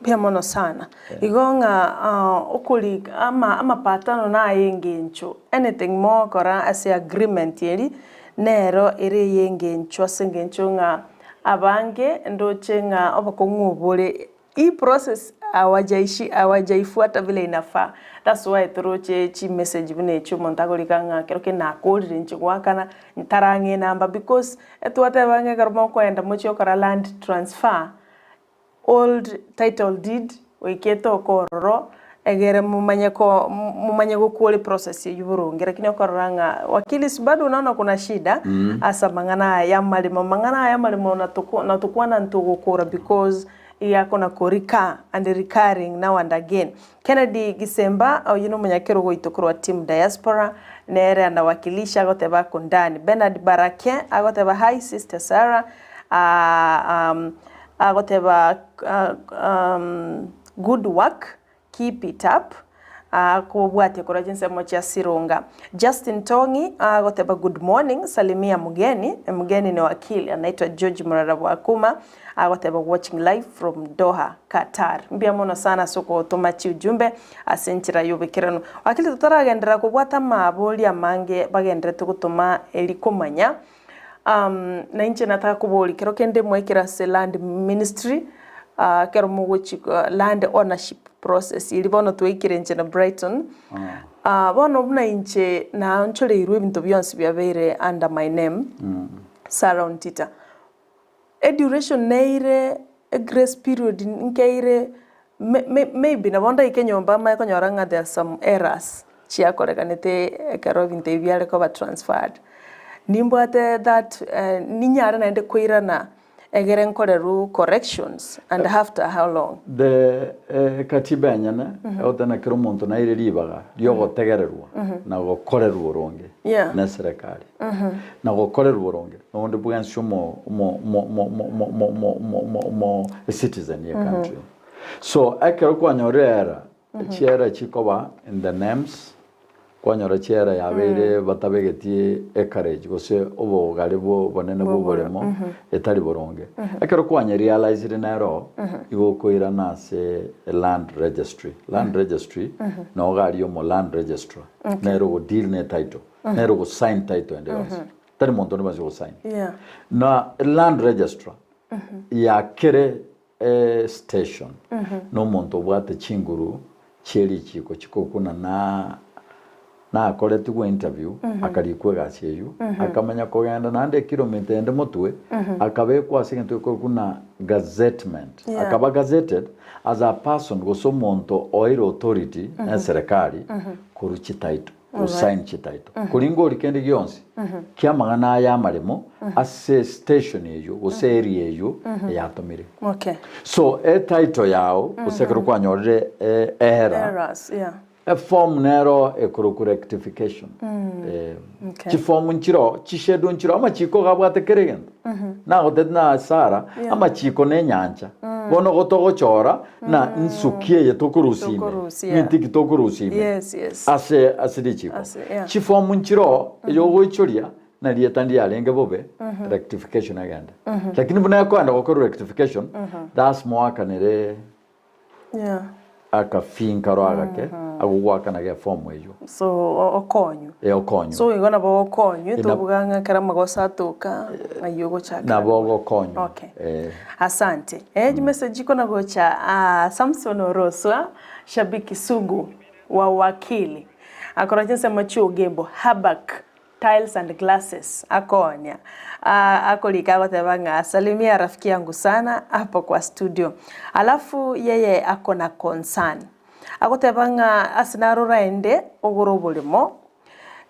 Mbuya mono sana. Igo ng'a ah, okori ama amapatano naye engencho anything mogokora ase agreement eri, nero ere eye engencho ase engencho ng'a abange ndoche ng'a obokong'u obore Hii process hawajaishi hawajaifuata vile inafaa that's why toroche chimessage buna echio omonto akorika ng'a ekero kende nakorire inche goakana ntarang'a enamba because etwateba ng'a ekero mokoenda mochie gokora land transfer, old title deed goika etoke ororo egere momanye ko momanye gokora eprocess eywo boronge lakini okorora ng'a wakili si bado unaona kuna shida ase amang'ana aya ya amaremo, amang'ana aya ya amaremo natoko natokwana ntogokora because Iyakona korika and recurring now and again. Kennedy Gisemba oyio nomonyakerogo oito korwa team diaspora nere anawakilisha agoteba ako ndani. Bernard Barake agoteba hi sister Sarah aah agoteba good work Keep it up akobwatia korwa chinsemo chia Sironga. Justin Tong'i agoteba good morning salimia mgeni, mgeni ni wakili anaitwa George Murara Bwakuma agoteba watching live from Doha Qatar. Mbuya mono sana ase ogotoma chiujumbe ase enchera y'oboikeranu. Wakili totaragenderera kobwata amaboria amange bagendererete gotoma eri komanya Na inche nataka koboria kero kende mwaikire ase land ministry, ekero mogochi land ownership process eria bono twaikire inche na Brighton, bono buna inche naonchoreirwe ebinto bionsi biabeire under my name, Sarah Ontita, eduration neire, egrace period nkeire, maybe nabo ndaike nyomba manye konyora ng'a there are some errors chiakorekanete ekero ebinto ebi biare koba transferred. Nimbwate that ninyare naende koirana egere nkorerwe corrections and after how long? The katiba enyene egoteba kera omonto naire ribaga riogotegererwa na gokorerwa oronge Yeah. ne eserekari. Na gokorerwa oronge nonde bwensi omo omo omo omo omo omo omo omo omo omo omo ecitizen ye country. So ekero kwanyorire era, chiera chikoba in the names, kwanyora chiera yabeire batabegeti acreage gose obogare bwo obonene bwa oboremo etari boronge. Ekero kwanyerealizire nero, igo okoirana ase land registry. Land registry, noo iga aria omo land registrar, nere ogo deal ne etitle, nere ogo sign title ende yonsi. Tari monto onde bwensi ogo sign. Yeah. Na land registrar ya kere estation nomonto obwate chinguru chie richiko chikokuna na Nakoretigwe interview, akarikwa egasi eywo, akamanya kogenda naende ekilomita ende motwe, akabekwa ase egento gekorokwa buna gazettement. Yeah. Akaba gazetted as a person gose omonto oeire authority na eserekari korwa chititle, gosign chititle. Koringa oria kende gionsi kia amang'ana aya amaremo ase station eywo gose area eywo eyatomire. Okay. So etitle yao gose ekero kwanyorire e- ehera, Errors, yeah. Eform nero ekorokwa rectification. Eh, Okay. Chiform nchiro, chischedule nchiro, amachiko iga abwate kera egento. Nagotebia na Sarah, Yeah. amachiko na enyancha. Bono igo togochora na nsuki eye tokorusia ime. Tokorusia. Ng'iti ki tokorusia ime. Yes, yes. Ase ase richiko. Ase, yeah. Chiform nchiro eyogoichoria na rieta ndiarenge bobe, rectification egende. Lakini buna ekoenda gokorwa rectification, lasima oakanere Yeah. Akafi nkaro agake agogoakana gefomu eyio. So o- okonywe. Eh, okonywe. So igo nabo ogokonywe Ina- tobuga ng'a ekero amagoso atoka ng'ai ogochakera. Nabo ogokonywa. Okay. Eh. Asante. Eh, chimessage chikona gocha ah, Samson Oroswa, shabiki sugu wa wakili. Akora chinsemo chi'ogembo Habak Tiles and glasses akonya akorika agoteba ng'a salimia rafiki yangu sana hapo kwa studio alafu yeye ako na concern agoteba ng'a ase narora ende ogore oboremo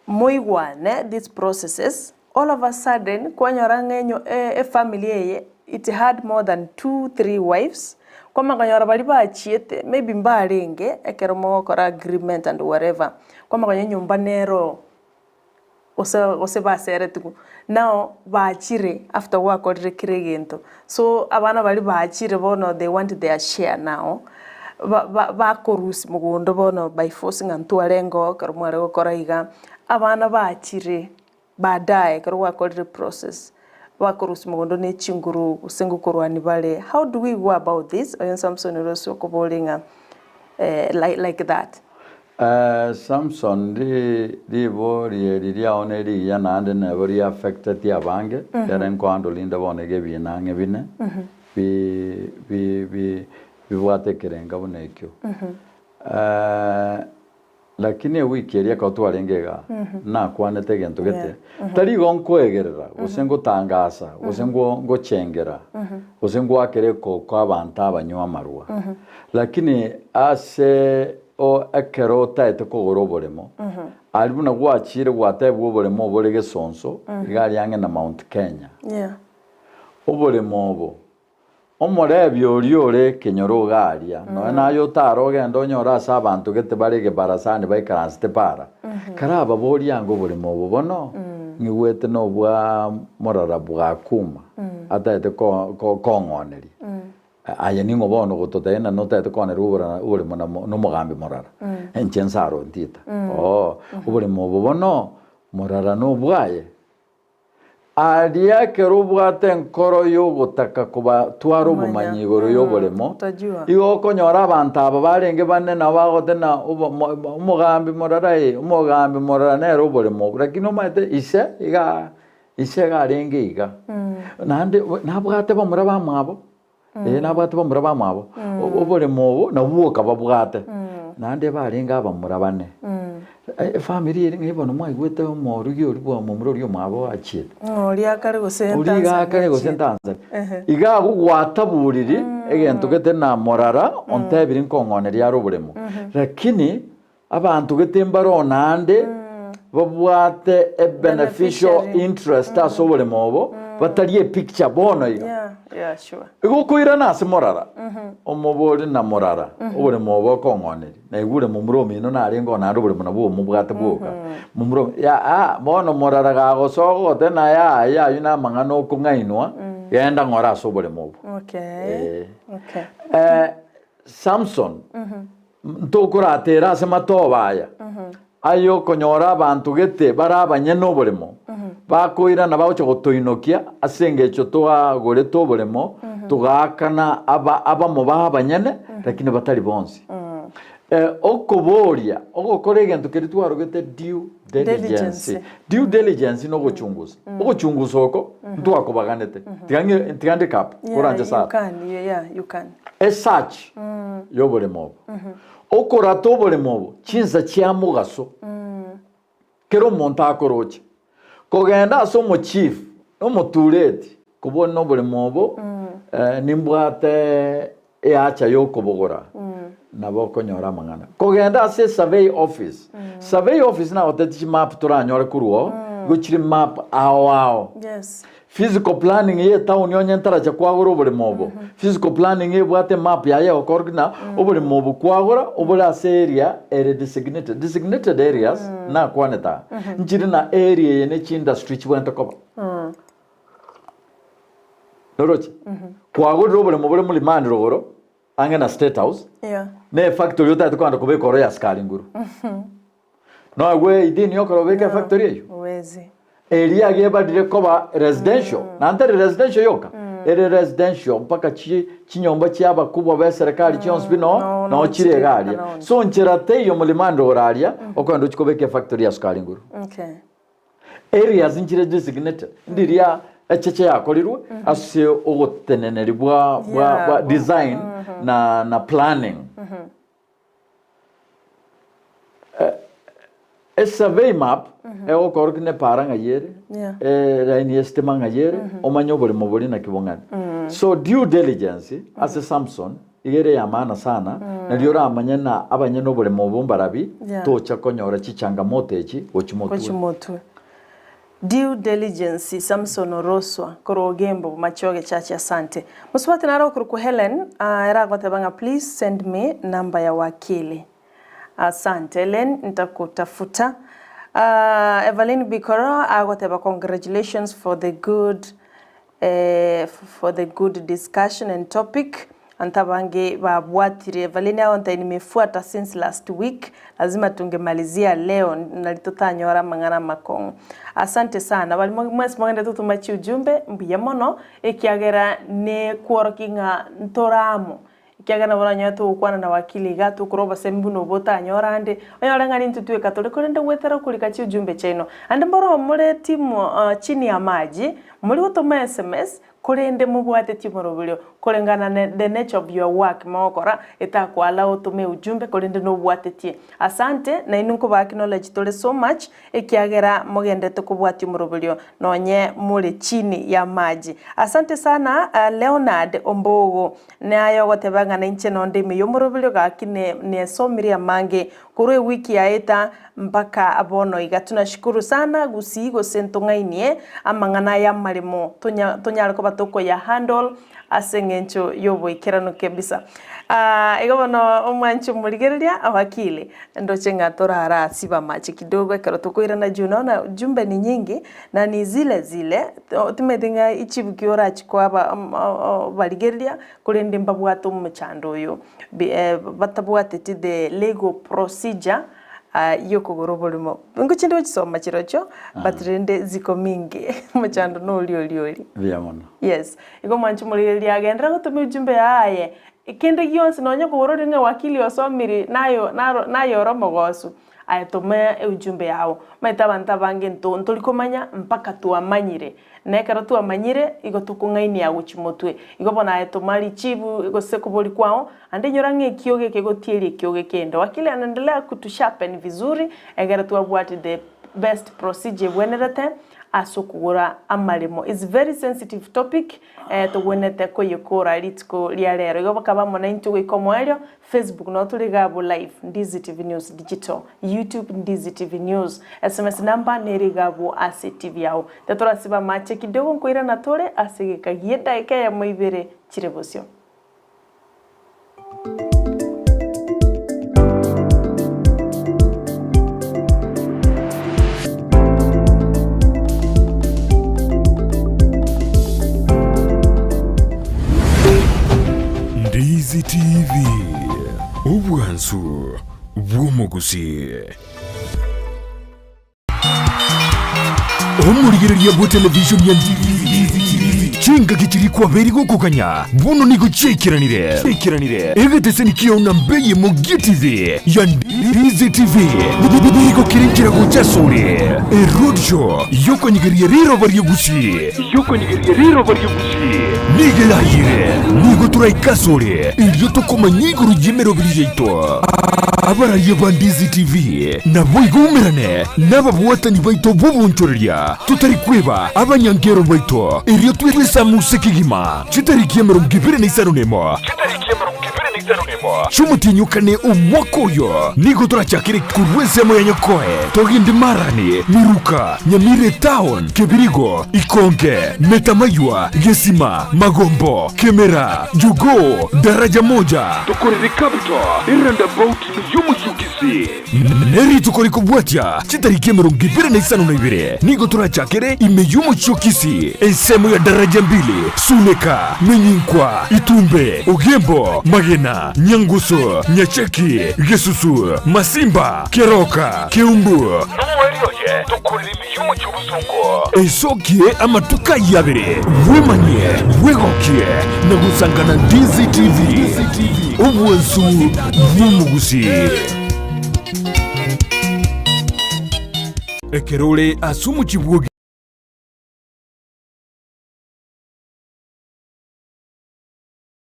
moigwane these processes all of a sudden kwanyora ng'a enyo efamily eye it had more than two, three wives kwamanya konyora baria bachiete maybe mbarenge ekero mogokora agreement and whatever kwamanya konyora enyomba nero gose gose baseretigwe, nao bachire after gwakorire kera egento. So abana baria bachire bono they want their share now, ba- ba- bakorusia mogondo bono by force ng'a ntwarenge oo ekero mware gokora iga, abana bachire baadaye ekero gwakorire process, bakorusia mogondo ne chinguru gose ngokorwania bare, how do we go about this? Oyo Samson ore okoboria ng'a like that. Samson, ribori eri riao nerigiya naende nabo riaffecteti abange, ere nkoando rinde bono iga ebina ang'e bine bi bi bi bibwate ekerenga buna ekio. Lakini ewiki eria ekero twarenge igaa, nakwanete egento gete, tari igo nkoegerera, gose ngotangasa, gose ngo ngochengera, gose ngoakera ekoko abanto abanywa amarwa. Lakini ase O ekero otaete kogora oboremo, aria buna gwachiire gwatebwa oboremo obore gesonso, iga aria ang'e na Mount Kenya. Yeah. Oboremo obo, omorebi oria ore ekenyoro iga aria, nonya naye otare ogende onyore ase abanto gete bare egebarasani baikaransete para, karababorie ange oboremo obo bono, ng'igwete nobwa morara bwakuma, ataete ko- ko- kong'oneria. Aye ning'o bono ogototebia ng'a notagete koanerwa oborana oboremo na nomogambi morara? Inche nsaro ntita. Oo, oboremo obo bono morara nobwaye. Aria ekero obwate enkoro y'ogotaka kobatwara obomanyi igoro y'oboremo, igo okonyora abanto aba barenge bane nabo bagoteba ng'a obo mo omogambi morara ee, omogambi morara nere oboremo obo. Lakini omanyete ise igaa Ise iga arenge iga, naende nabwate bamura bamwabo, ee nabwate bamura bamwabo, oboremo obo nabwo bwoka babwate, naende barenge abamura bane. Efamiri ere ng'a bono mwaigwete omorugi oria bwa omomura oria omwabo achiete. Ng'a oria akare gose Oria iga akare gose Tanzania achiete. Tanzania. Iga agwo gwataburiri egento gete na morara ontebiri nkong'oneria are oboremo. Lakini Abanto gete mbare naende babwate a beneficial interest ase oboremo obo, batari e picture bono iga. Yeah, yeah, sure. Igo okoirana ase morara, omobori na morara, oboremo obo okong'oneria. Naigure momura omino narenge oo naende oboremo nabwo omobwate bwoka. Momura omi ya ah, bono morara gagosoa ogote na yaya aywo na amang'ana okong'ainwa, genda ng'ora ase oboremo obo. Okay. Eh. Okay. Eh, Samson, Ntokorateera ase matoba aya ay'okonyora abanto gete bare abanyene oboremo, bakoirana bagocha gotoinokia ase engencho twagorete oboremo, togaakana aba abamo ba abanyene, lakini batari bonsi. Okoboria, ogokora egento keria twarogete due diligence. Diligence. Due diligence nogochungusa. Ogochungusa oko ntwakobaganete. Tiga ng'e tiga ndike apa, Yeah, koranche you Sarah. can, yeah, yeah, you can. Esearch y'oboremo obo. Okorata oboremo obo chinsa chia mogaso. Kera omonto akoroche. Kogenda ase omochief, omotureti, kobua noboremo obo, nimbwate eacha yokobogora, nabo okonyora amang'ana. Kogenda ase esurvey office, survey office nagotebia chimap toranyore korwa oo, igo chire map ao ao. Yes. Physical planning ye etown onye ntaracha kwagora oboremo obo, physical planning ebwate emap yaye egokora ng'a oboremo obo kwagora obore ase area ere designated. Designated areas nakwanete aa, nchire na area eye ne chiindustry chibwenerete koba. Noroche? Kwagorire oboremo bore Mlimani rogoro, ang'e na State House, Yeah. ne efactory otagete kogenda kobeka oro ya sukari nguru. Noegwe idini yokora obeke efactory eyio? Huwezi. Eria gebarire koba residential, na ntari residential yoka, ere residential mpaka chi chinyomba chia abakubwa be serikali chionsi pi no No, no no chire chire iga aria. around. So nchera teiyo Mlimani rogoro aria, okogenda ochie kobeka efactory ya sukari nguru. Okay. Areas nchire designated, ndiria echeche yakorirwe ase ogoteneneri bwa bwa Yeah, bwa bo- design na na planning. Esurvey map egokorokia na epara ng'ai ere, Yeah. elaini ya esitima ng'ai ere, omanye oboremo boria naki bong'ani. So due diligence ase Samson iga ere ya maana sana, nario oramanye na abanyene oboremo obo mbarabi, Yeah. tocha konyora chichangamoto echi gochia motwe. Gochia motwe. Due diligence Samson Oroswa korwa Ogembo Machoge Church asante. Mosubati nare okorokwa Hellen ah, ere agoteba ng'a please send me number ya wakili. Asante Hellen ntakutafuta. Ah, Evaline Bikoro agoteba congratulations for the good eh, for the good discussion and topic. Anto abange babwatire Evaline agontebia nimefuata since last week lazima tungemalizia leo nari totanyora amang'ana amakong'u. Asante sana bari mwensi mogende totoma chiujumbe mbuya mono ekiagera nekworokia ng'a ntore amo ekiagera nabo oranyore togokwana na wakili iga tokora obosemi buna obo otanyora ande onyore ng'a nintwe tweka tore korende goetera okorika chiujumbe chiaino. Ande mboro more timu chini ya maji mori gotoma sms Korende mobwatetie omoroberio koreng'ana ne the nature of your work mogokora, etakoallow otome ujumbe korende nobwatetie. Asante, nainwe nkoba acknowledge tore so much ekiagera mogenderete kobwatia omoroberio nonye more chini ya amaji. Asante sana Leonard Ombogo, naye ogoteba ng'a nainche nonde ime yomoroberio gaki ne nesomire amange korwa ewiki yaeta Mpaka bono iga tunashukuru sana gusii gose ntong'ainie amang'ana aya amaremo tonya tonyare koba tokoya handle ase eng'encho y'oboikeranu kebisa. Aah igo bono omwanchi omorigereria wakili ndoche ng'a torara siba amache kidogo ekero tokoirana juu naona jumbe ni nyingi na ni zile zile timanyeti ng'a echibuki orachie koa aba barigereria korende mbabwate omochando oyo batabwateti the legal procedure yokogora oborimo. Ngochinde gochisoma chirochio but rende ziko mingi omochando noria oria oria. Mbuya mono. Yes, igo mwanche omorigereria agenderere gotoma ujumbe yaye, kende gionsi nonye okogora ore ng'a wakili osomire nayo naro naye ore omogosu, aye toma eujumbe yago. Omanyete abanto abange nto ntori komanya mpaka twamanyire. Na ekero twamanyire, igo tokong'ainia gochia motwe. Igo bono aye toma richibu gose kobori kwao, ande inyora ng'a ekioge kegotieria ekioge kende. Wakili anaendelea kutusharpen vizuri, egere twabwate the best procedure ebwenerete ase okogora amaremo. Is very sensitive topic, togwenerete koyekora rituko ria rero. Igo bakaba amo naintwe goika omoerio, Facebook noo tore iga abwo live, Ndizi TV News Digital, YouTube Ndizi TV News, SMS number nere iga abwo ase TV yao. Tetorasiba amache kidogo nkoirana tore ase egeka gi'edaika eyemo ibere chire bosio. Ndizi TV, obwansu bw'omogusii. Omorigereria bwe television ya Ndizi chingaki chiri kwaberi gokoganya bono nigo chiaikeranire. Egeteseni kiao namba eyemo gie TV ya Ndizi. DZTV nigo kere enchera gocha asore, eroadshow yokonyegeria riroba ria Gusii. Yokonyegeria riroba ria Gusii nigo erayire. Nigo toraike asore erio tokomanya igoro y'emeroberi yaito. Abaraia ba DZTV naboigo umerane nababwatani baito b'obonchoreria, totari kweba abanyankero baito, erio twesamuse kegima chitariki 25 nemo. Chi'omotienyi o kane omwaka oyo nigo torachakere korwa ensemo ya Nyakoe, togende Marani, Miruka, Nyamira Etown, Kebirigo, Ikonge, Metamaywa, Gesima, Magombo, Kemera, Jogoo, Daraja Moja, tokorere Capital, eroundabout y'omochie o Kisii. Nerituko rikobwatia chitariki 25 nigo torachakere ime y'omochie o Kisii, ensemo ya Daraja Mbili, Suneka, Menyinkwa, Itumbe, Ogembo, Magena, Nyangusu, Nyacheki, Gesusu, Masimba, Keroka, Keumbu, Nomoerio oye tokorere ime y'omochie o Bosongo. Esokie amatuko ayio abere, bwemanyie, bwegokie, na gosangana DCTV, obwansu bw'omogusii. Ekero ore ase omochie bw'ogi.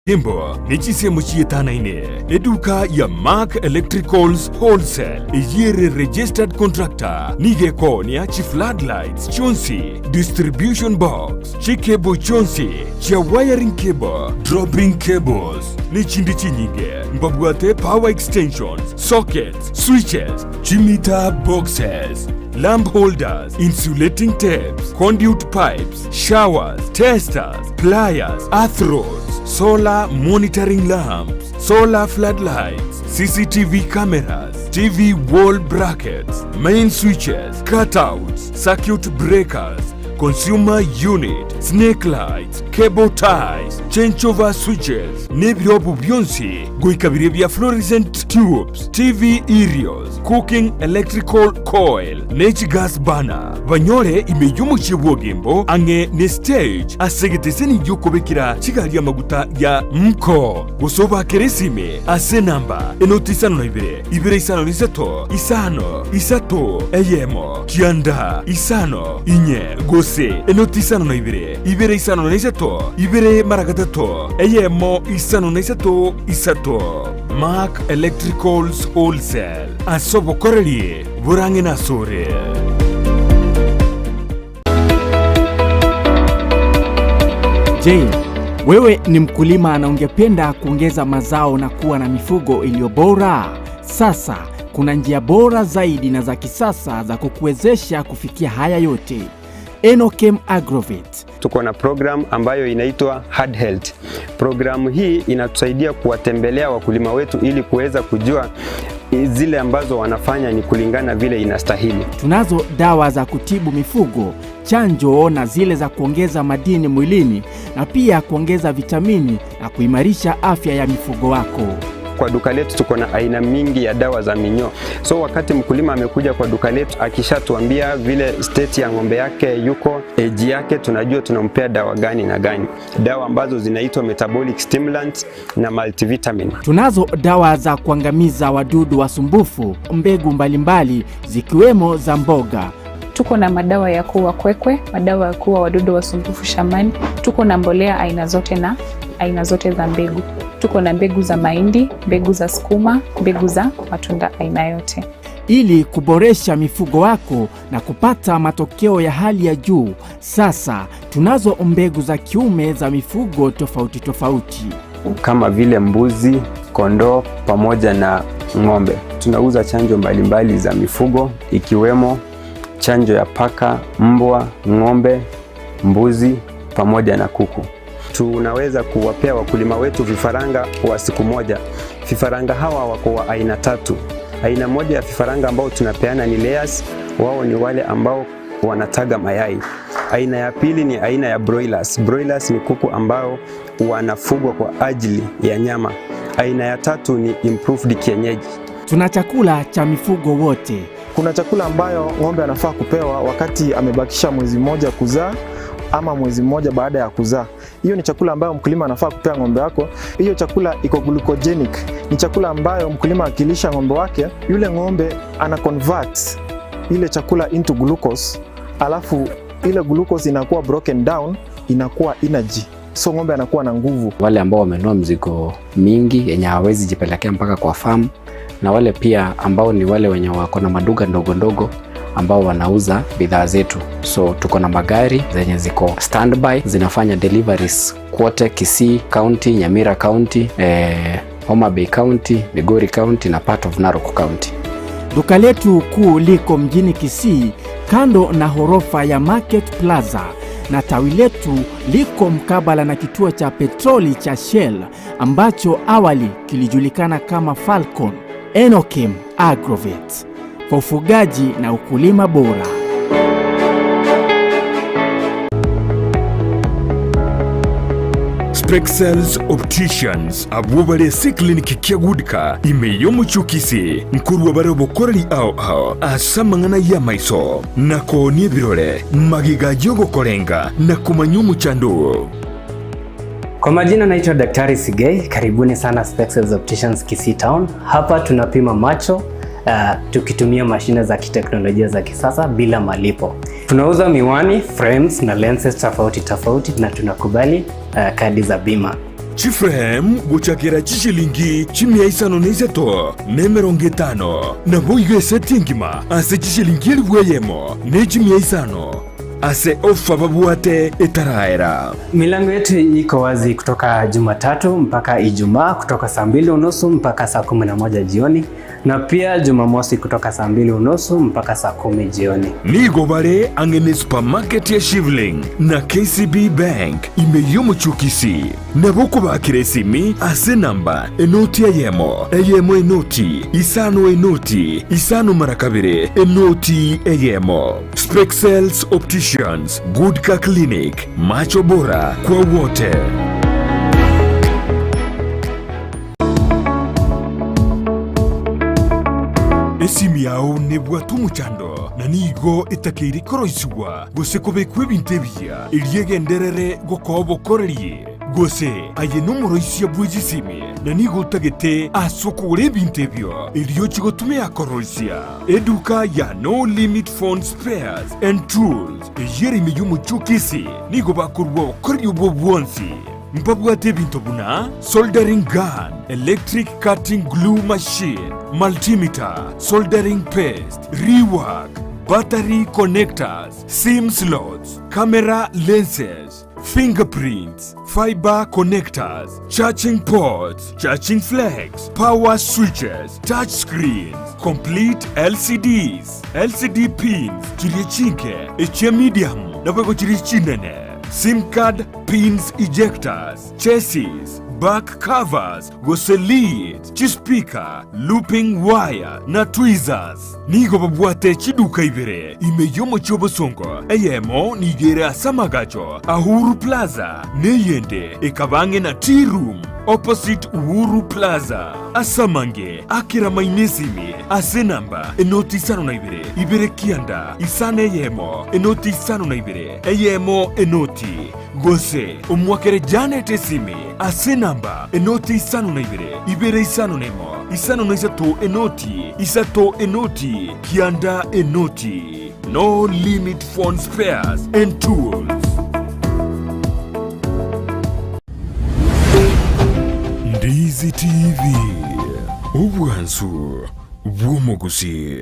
Embo ne chinsemo chietanaine, eduka ya Mark Electricals Wholesale eyio ere registered contractor nigo ekoonia chi floodlights chionsi, distribution box, chi cable chionsi chia wiring cable, dropping cables ne chinde chinyinge. Mbabwate power extensions, sockets, switches, chi meter boxes, lamp holders, insulating tapes, conduit pipes, showers, testers, pliers, earth rods, solar monitoring lamps, solar floodlights, CCTV cameras, TV wall brackets, main switches, cutouts, circuit breakers, consumer unit, snake lights, cable ties, changeover switches, nebirobu bionsi goika biria bia fluorescent tubes, TV aerials, cooking electrical coil, ne chigas burner. Banyore ime y'omochie bw'Ogembo ang'e ne stage ase egeteseni gi'okobekera chigari amaguta ya Mko, gose obaakere esimi ase enamba enoti isano na ibere, ibere isano na isato, isano, isato, eyemo, kianda, isano, inye, gose enoti isano na ibere, ibere isano na isato, ibere mara gatato, eyemo, isano na isato, isato. Mark Electricals Wholesale, ase obokoreri Borang'e nasore. Je, wewe ni mkulima na ungependa kuongeza mazao na kuwa na mifugo iliyo bora? Sasa kuna njia bora zaidi na za kisasa za kukuwezesha kufikia haya yote. Enokem Agrovet. Tuko na program ambayo inaitwa Hard Health. Programu hii inatusaidia kuwatembelea wakulima wetu ili kuweza kujua zile ambazo wanafanya ni kulingana vile inastahili. Tunazo dawa za kutibu mifugo, chanjo na zile za kuongeza madini mwilini na pia kuongeza vitamini na kuimarisha afya ya mifugo wako. Kwa duka letu tuko na aina mingi ya dawa za minyoo. So wakati mkulima amekuja kwa duka letu akishatuambia vile state ya ng'ombe yake yuko, age yake, tunajua tunampea dawa gani na gani, dawa ambazo zinaitwa metabolic stimulant na multivitamin. Tunazo dawa za kuangamiza wadudu wasumbufu, mbegu mbalimbali zikiwemo za mboga. Tuko na madawa ya kuua kwekwe, madawa ya kuua wadudu wasumbufu shambani. Tuko na mbolea aina zote na aina zote za mbegu. Tuko na mbegu za mahindi, mbegu za sukuma, mbegu za matunda aina yote. Ili kuboresha mifugo wako na kupata matokeo ya hali ya juu, sasa tunazo mbegu za kiume za mifugo tofauti tofauti kama vile mbuzi, kondoo pamoja na ng'ombe. Tunauza chanjo mbalimbali za mifugo ikiwemo chanjo ya paka, mbwa, ng'ombe, mbuzi pamoja na kuku. Tunaweza kuwapea wakulima wetu vifaranga wa siku moja. Vifaranga hawa wako wa aina tatu. Aina moja ya vifaranga ambao tunapeana ni layers, wao ni wale ambao wanataga mayai. Aina ya pili ni aina ya broilers. Broilers ni kuku ambao wanafugwa kwa ajili ya nyama. Aina ya tatu ni improved kienyeji. Tuna chakula cha mifugo wote. Kuna chakula ambayo ng'ombe anafaa kupewa wakati amebakisha mwezi mmoja kuzaa ama mwezi mmoja baada ya kuzaa. Hiyo ni chakula ambayo mkulima anafaa kupea ng'ombe wako. Hiyo chakula iko glucogenic, ni chakula ambayo mkulima akilisha ng'ombe wake, yule ng'ombe ana convert ile chakula into glucose, alafu ile glucose inakuwa broken down, inakuwa energy, so ng'ombe anakuwa na nguvu. Wale ambao wamenunua mzigo mingi yenye hawawezi jipelekea mpaka kwa farm, na wale pia ambao ni wale wenye wako na maduka ndogo ndogo ambao wanauza bidhaa zetu. So tuko na magari zenye ziko standby zinafanya deliveries kwote Kisii County, Nyamira County, Homa Bay County, Migori County na part of Narok County. Duka letu kuu liko mjini Kisii kando na ghorofa ya Market Plaza na tawi letu liko mkabala na kituo cha petroli cha Shell ambacho awali kilijulikana kama Falcon. Enokim Agrovet kwa ufugaji na ukulima bora. Spexels Opticians abwo bare ase eclinic kia Goodka ime y'omochie o Kisii nkorwa bare obokoreri ao ao ase amang'ana y'amaiso na koonia ebirore magiga y'ogokorenga na komanya omochando oo. Kwa majina naitwa Daktari Sigei, karibuni sana Spexels Opticians Kisii Town. Hapa tunapima macho tukitumia mashine za kiteknolojia za kisasa bila malipo. Tunauza miwani, frames na lenses tofauti tofauti na tunakubali kadi za bima. Chiframe gochakera chishilingi chimia isano na isato na emerongo etano nabo igo eseti engima ase chishilingi elifu eyemo na echimia isano ase ofa babwate etaraera. Milango yetu iko wazi kutoka Jumatatu mpaka Ijumaa kutoka saa 2:30 mpaka saa 11 jioni na pia Jumamosi kutoka saa 2:30 mpaka saa 10 jioni. Nigo bare ang'e ne supermarket ya Shivling na KCB Bank ime y'omochie o Kisii. Nabo okobakera esimi ase enamba enoti eyemo eyemo enoti isano enoti isano mara kabere enoti eyemo. Spexels Opticians, Goodka Clinic, macho bora kwa wote. Esimi yao nebwate omochando na nigo etakeire koroisigwa gose kobekwa ebinto ebiya erio egenderere gokoa obokoreri. Gose aye nomoroisia bwe chisimi na nigo otagete ase okogora ebinto ebio erio ochi gotumia koroisia. Eduka ya No Limit Phone Spares and Tools eyio ere ime y'omochie o Kisii nigo bakorua obokoreri obwo bwonsi. Mbabwate ebinto buna soldering gun, electric cutting glue machine, multimeter, soldering paste, rework, battery connectors, sim slots, camera lenses, fingerprints, fiber connectors, charging ports, charging flags, power switches, touch screens, complete LCDs, LCD pins, chiria chinke, echia medium, naboigo chiria chinene, sim card pins ejectors, chassis, back covers, gose leads, chispeaker, looping wire na tweezers. Nigo babwate chiduka ibere ime y'omochie obosongo eyemo nigo ere ase amagacho a Uhuru Plaza neyende ekabang'e na tea room opposite Uhuru Plaza. Ase amange akera maine esimi ase enamba enoti isano na ibere ibere kianda isano eyemo enoti isano na ibere eyemo enoti gose omwakere Janet esimi ase enamba enoti isano na ibere ibere isano na emo isano na isato enoti isato enoti kianda enoti. No Limit Phone Spares and Tools. Ndizi TV, obwansu bw'omogusi.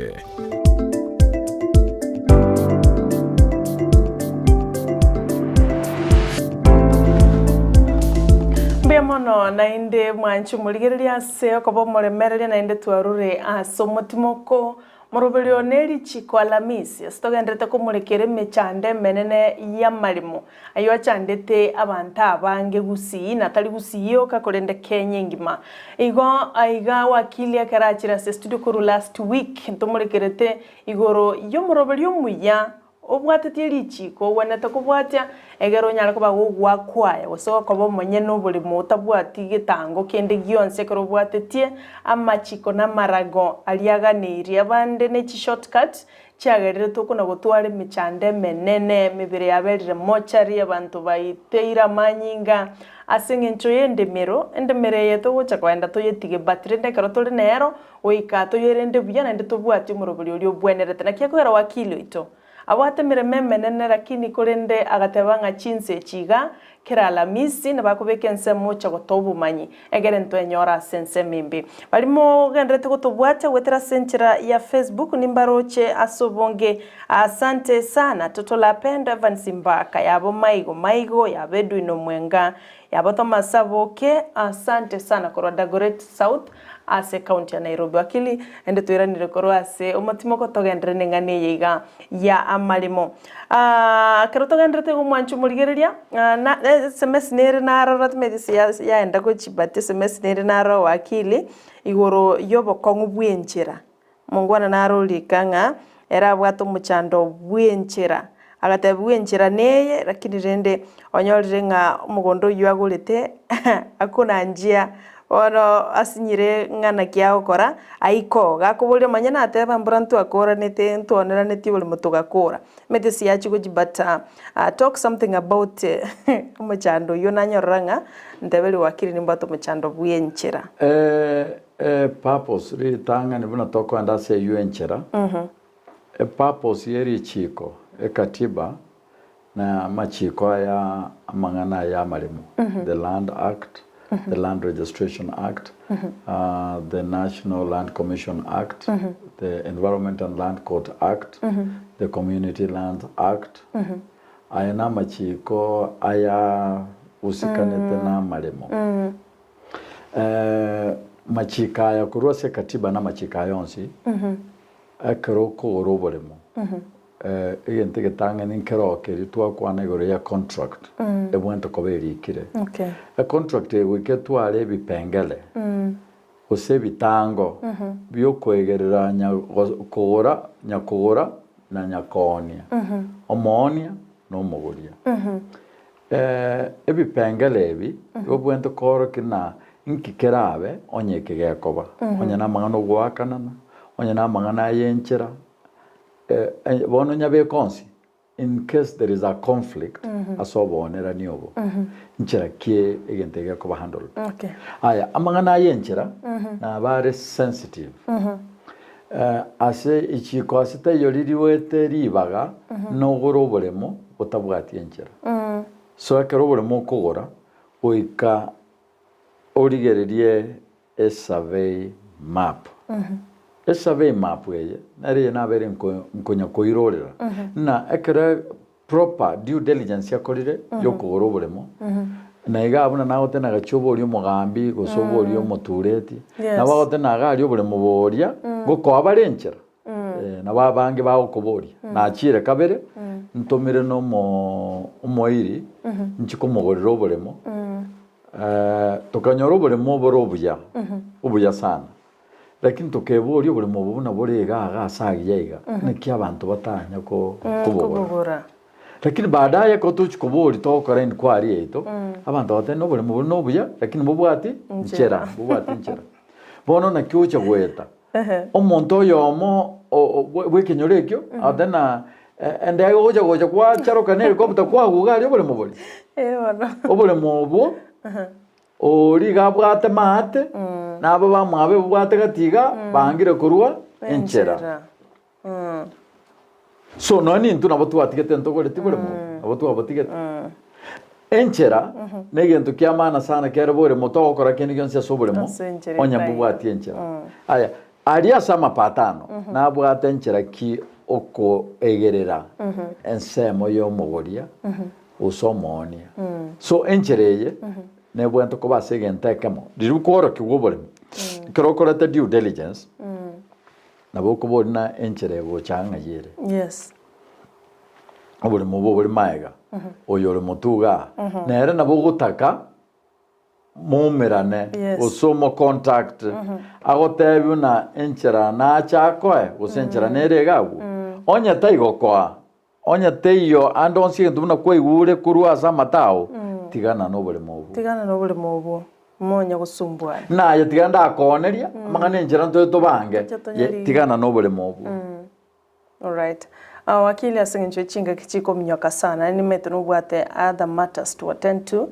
Mbuya mono naende mwanche morigereria ase okoba omoremereria naende twarure ase omotimoko moroberio ne richiko Alamisi ase togenderete komorekera emechando emenene y'amaremo aywo achandete abanto abange gusii na tari gusii yoka korende Kenya engima. Igo aiga wakili ekero achire ase studio korwa last week ntomorekerete igoro y'omoroberio omuya obwatetie richiko ogwenerete kobwatia egere onyare koba gogoakwaya gose gokoba omonyene oboremo otabwati getango kende gionsi ekero obwatetie amachiko na amarago aria aganeirie abande ne chishortcut Chiagerire tokona gotwara emechando emenene, emebere yaberire mochari, abanto baiteire amanyinga, ase eng'encho y'endemero, endemero eye togocha kogenda toyetige but rende ekero tore nero, goika toyerende buya naende tobwatie omoroberi oria obwenerete. Naki ekogera wakili oito, abwate emeremo emenene lakini korende agateba ng'a chinsa echi iga, Kera Alamisi nabakobeka ensemo ocha gotoa obomanyi, egere ntwenyore ase ensemo embe. Baria mogendererete gotobwatia goetera ase enchera ya Facebook nimbaroche ase obonge. Asante sana Toto Lapendo, Evans Mbaka, yabo Maigo Maigo, yabo Edwin Omwenga, yabo Thomas Aboke, asante sana korwa Dagoretti South ase ecounty ya Nairobi. Wakili, naende toiranire korwa ase omotimoko togenderere neng'ana eye iga ya amaremo. Ekero togendererete iga omwancho omorigereria, na esemesi nere narora timanyeti gose yaenda gochia but esemesi nere narora wakili, igoro ya obokong'u bwa enchera. Omongwana naro orika ng'a ere abwate omochando bwa enchera, agatebiwa enchera neye lakini rende onyorire ng'a omogondo oywo agorete hakuna njia bono asinyire ng'a naki agokora aike oo. Gakoboria omanye nateba mbura ntwakoranete ntwaoneranetie oborimo togakora. Omanyete siachi gochia but talk something about omochando oywo nanyorora ng'a nteberie wakili nimbwate omochando bwa enchera. Epurpose ritang'ani buna tokoenda ase eywo enchera, epurpose ye richiko, ekatiba, na amachiko aya amang'ana aya amaremo, the Land Act, the Land Registration Act, the National Land Commission Act, the Environment and Land Court Act, the Community Lands Act, aya namachiko aya usikanete na amaremo. Machiko aya korwa ase ekatiba na amachiko aya onsi, ekero okogora oboremo, egento egetang'ani nkero keria twakwana igoro ya contract, ebwenerete koba erikire. Econtract eye goika etware ebipengele, gose ebitango biokoegerera kogora, nyakogora na nyakoonia, omoonia na omogoria. Ebipengele ebi bibwenerete koorokia ng'a inki kerabe onye eke gekoba, onye namang'ana ogoakanana, onye namang'ana ay'enchera, bono nyabeke onsi in case there is a conflict ase oboonerani obo, nchera ki egento eke gekoba handled. Aya, amang'ana ay'enchera nabo are sensitive, ase ichiko ase taiyo ririwete ribaga nogore oboremo otabwati enchera. So ekero oboremo okogora, goika origererie esurvey map. Esurvey map eye, nere eye nabere nkonya koirorera, ng'a ekero proper due diligence yakorire yokogora oboremo, na igaa buna nagoteba nagachia oborie omogambi gose oborie omotureti, nabo agoteba iga aria oboremo boria, ngokoa bare enchera. Nabo abange bagokoboria, Nachiire kabere, ntomire nomoiri, inche komogorera oboremo, tokanyora oboremo obore obuya, obuya sana. Lakini tokeboria oboremo obo buna bore iga iga ase agiya iga, naki abanto batanya kobogora. Lakini baadaye ekero tochia koboria togokora inquiry yaito, abanto bagateba ng'a oboremo bore nobuya, lakini mbobwati nchera, mbobwati nchera. Bono naki ogocha goeta, omonto oyomo bw'ekenyoro ekio agote ng'a endege ogocha gocha gwacharoka na helicopter kwaguga aria oboremo boria. Oboremo obwo oria iga abwate maate, na aba bamwabo ebabwate gati iga, bangire korwa enchera. So nonya nintwe nabo twatigete ntogoreti boremo obo, nabo twabotigete. Enchera negento kia maana sana kere boremo togokora kende gionsi ase oboremo Ase enchera onye etaiyo. mbobwati enchera. Aya, aria ase amapatano nabwate enchera ki okoegerera ensemo y'omogoria gose omoonia. So enchera eye nebwenerete koba ase egento ekemo riria kworokigwa oboremo ekero okorete due diligence. Nabo okoboria na enchera egocha ng'ai ere. Yes. Oborimo obo bore maega, oyo ore motwe igaa, nere nabo ogotaka moumerane Yes. gose omocontact agotebie buna enchera nache akoe gose enchera nere iga agwo. Onye taigokoa, Onye teiyo ande onsi egento buna kwaigure korwa ase amato ao, tigana noboremo obwo. Tigana noboremo obwo, monya gosumbwana. Naye tiga ndakooneria amang'ana enchera ntoe tobange, Inche tonyarire. tigana noboremo obwo. Alright. Ah, wakili ase eng'encho ye chingaki chikominyoka sana, nimanyete nobwate other matters to attend to.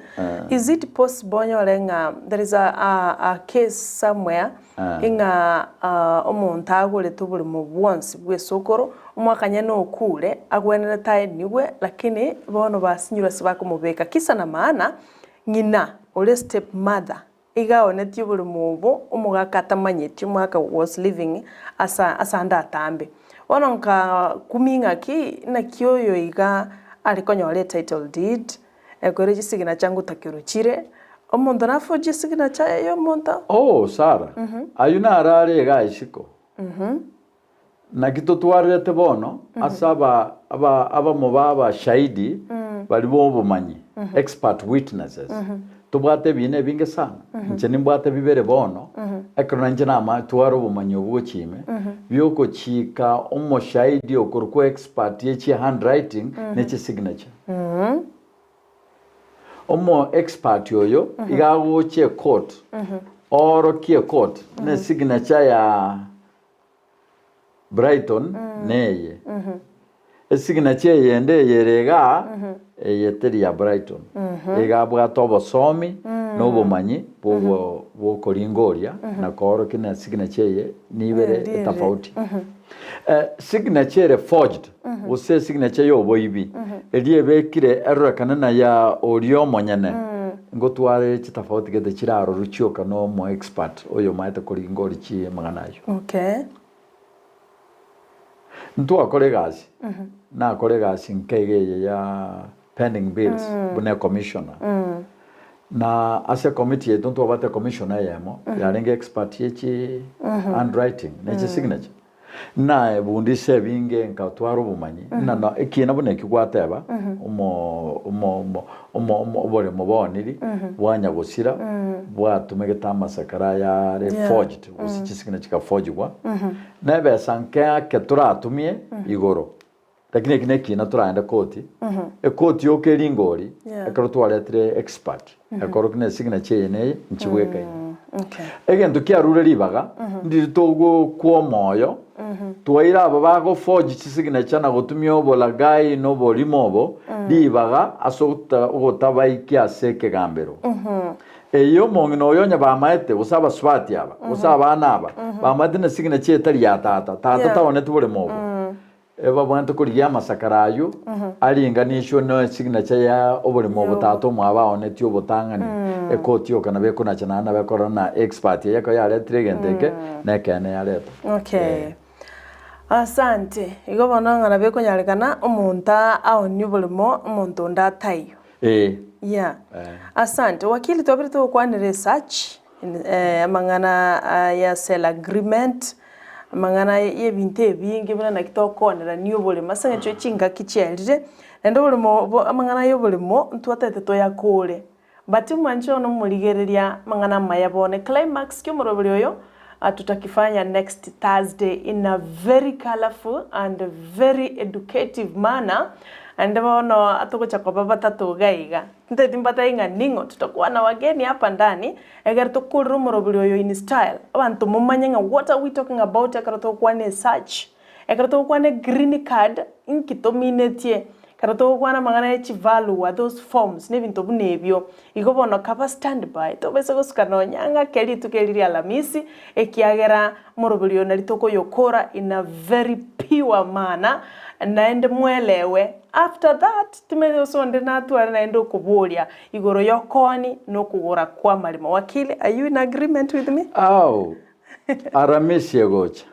Is it possible onyore ng'a there is a, a, a case somewhere ng'a ah, omonto agorete oboremo bwonsi bw'esokoro, omwaka nyene okure, agwenerete aenigwe, lakini bono basinyirwe ase bakomobeka. Kisa na maana, ng'ina ore step mother Iga aonetie oboremo obo omogaka atamanyeti, omogaka was living asa ase ande atambe. Bono nkakumia ng'aki, naki oyo iga are konyora etitle deed, ekoira chisignature ngotakerwa chire, omonto naforge esignature ya omonto? Oh Sarah, ayio naro are igaa isiko. Naki totwarerete bono ase aba aba abamo ba abashaidi baria b'obomanyi, expert witnesses, tobwate ebiina ebinge sana. Inche nimbwate bibere bono, ekero nainche nama tware obomanyi obwo gochia ime, biogochika omoshaidi okorokwa expert ye chihandwriting ne chisignature. Omo expert oyo iga agocha ecourt, oorokie ecourt ne signature ya Brighton neye. Esignature eyende eye ere igaa, eye teri ya Brighton. Iga abwate obosomi na obomanyi bwogo bwokoringa oria na koorokia na signature eye nibere etafauti. Signature ere forged gose esignature ya oboibi eria ebekire erorekane na ya oria omonyene ngotware chitafauti gete chirarorwe chioka na omo expert oyomaete koringa oria chimang'ana ayio. Okay. Ntwakora egasi, nakora egasi nke iga eye ya pending bills buna ecommissioner. Na ase ecommittee yaito ntwabwate ecommissioner eyemo yarenge expert ye chi handwriting ne chi signature. Naebundisa ebinge nkatwara obomanyi ng'a no ekiina buna eki gwateba omo omo omo omo omo oboremo booniri bwanyagosira bwatumegete amasakara aya are forged gose chisignature chikaforgigwa na ebesa nke ake toratumie igoro lakini eki nekiina toraende koti, ekoti yoka eringori ekero twaretire expert ekorokia ne signature eye neye nchibwekaine. Egento kiarure ribaga ndiri togokwa omoyo twaira aba bago forge chisignature na gotumia obolagai na oborimo obo ribaga ase ogotabaikia ase ekegambero. Eye omong'ina oyo onye bamaete gose abasubati aba gose abana aba bamaete ne signature etari ya tata, tata taoneti boremo obo. Ebabwenerete korigia amasakara ayio aringanishwe ne signature ya oboremo obo tata omwabo aonetie obotang'ani ekoti yoka nabo ekonacha naende nabo ekorora na expert eye ekero yaretire egento eke nekeene yareta. Okay. Asante. Igo bono ng'a nabo ekonyarekana omonto aonie oboremo omonto onde ataiyo. Ee. Yeah. Asante. Wakili twabire togokwanera esearch, amang'ana ya sale agreement, amang'ana y'ebinto ebinge buna naki tokonerania oboremo ase eng'encho chingaki chiarire, naende oboremo obo amang'ana ya oboremo ntwatagete toyakore. But omwanche one omorigereria amang'ana amaya bono, eclimax kia omoroberi oyo tutakifanya next Thursday in a very colourful and very educative manner, naende bono togocha koba batato iga iga. Ntagete mbatebie ng'a ning'o tutakuwa na wageni hapa ndani, ekero tokorire omoroberi oyo in style, abanto momanye ng'a what are we talking about ekero togokwana esearch, ekero togokwana egreen card, inki tominetie, ekero togokwana amang'ana ya chivalue, those forms, na ebinto buna ebio. Igo bono kaba stand by, tobaisa gosuka nonya ng'ake rituko eri ria Alamisi, ekiagera omoroberi oyo nari tokoyokora in a very pure manner, naende mwelewe. After that, timanyeti gose onde natware naende okoboria igoro y'okooni na okogora kw'amaremo. Wakili, are you in agreement with me? Ao, Aramisi egocha,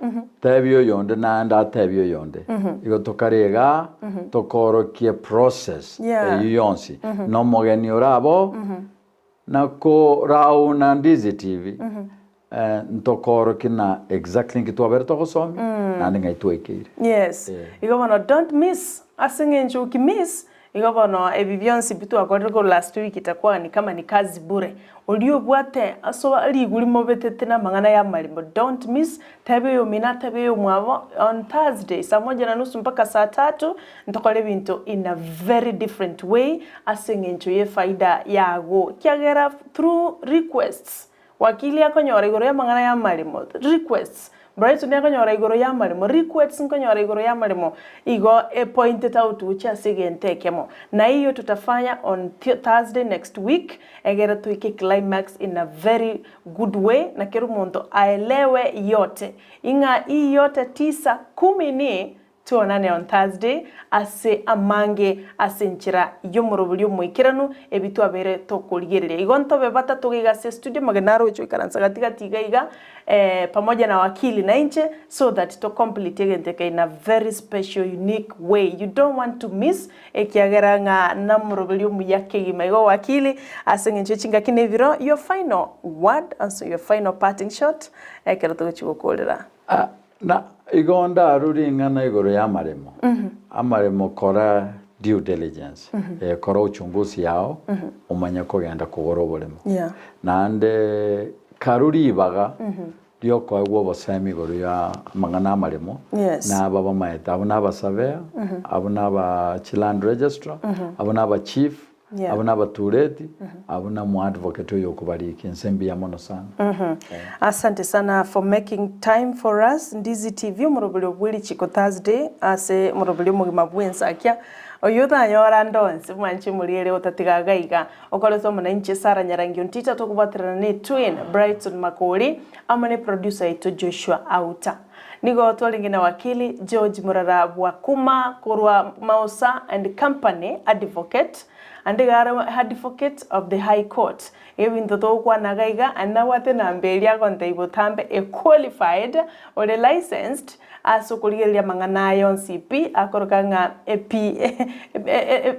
tebia oyonde naende atebie oyonde. Igo tokare igaa, tokorokie process Yeah. eyio yonsi. Na omogeni orabe oo, na korauna Ndizi TV, ntokorokie na exactly nki twabere togosomia, naende ng'ai twaikeire. Yes. Igo bono don't miss, ase eng'encho okimiss, Igo bono ebi bionsi pi twakorire korwa last week itakuwa ni kama ni kazi bure. Oria obwate ase riguri mobetete namang'ana y'amaremo don't miss, tebia oyomino atebie oyomwabo on Thursday saa moja na nusu mpaka saa tatu ntokore ebinto in a very different way ase eng'encho y'efaida yago ekiagera through requests wakili akonyora igoro y'amang'ana y'amaremo requests. Brighton akonyora igoro y'amaremo, requests nkonyora igoro y'amaremo, igo e pointed out gochia ase egento ekemo. Na eyio tutafanya on Thursday next week, egere toike climax in a very good way, na kera omonto aelewe yote, ing'a hii yote tisa kumi ni Tuonane on Thursday ase amange ase enchera y'omorobori omoikeranu ebi twabeire tokorigereria. Igo ntobe batato iga ase estudio magena naro oche oikaransa gati gati iga iga eh, pamoja na wakili na inche so that to complete egento eke in a very special unique way. You don't want to miss ekiagera ng'a namoroberi omuya kegima. Igo wakili ase eng'encho ye chingaki na ebiro your final word and so your final parting shot ekero togochia gokorera. Ah, Na igo ndarue ring'ana igoro y'amaremo, amaremo kora due diligence, eh, kora uchunguzi yao omanye kogenda kogora oboremo. Yeah. Naende karue ribaga riokoegwa obosemi igoro ya amang'ana amaremo, Yes. na aba bamaete, abwo na abasavea, abwo na aba chiland registrar, abwo na aba chief, Yeah. Abwo nabatureti, abwo namoadvocate oyo okobarika inse mbuya mono sana. Asante sana for making time for us Ndizi TV omoroberi obwe richiko Thursday ase omoroberi omogima bwensakia oyio otanyora ande onsi mwanche moriere otatiga iga iga okorete omonanchi Sarah Nyarangi Ontita tokobwaterana ne twin Brighton Makori amo ne producer yaito Joshua Auta Nigo twarenge na wakili George Murara Bwakuma korwa Mausa and Company Advocate, ande iga are Advocate of the High Court. Ebinto togokwana iga iga, aye nabwate enamba eria agontebia botambe a qualified ore licensed ase okorigereria amang'ana aya onsi pi, akoroka ng'a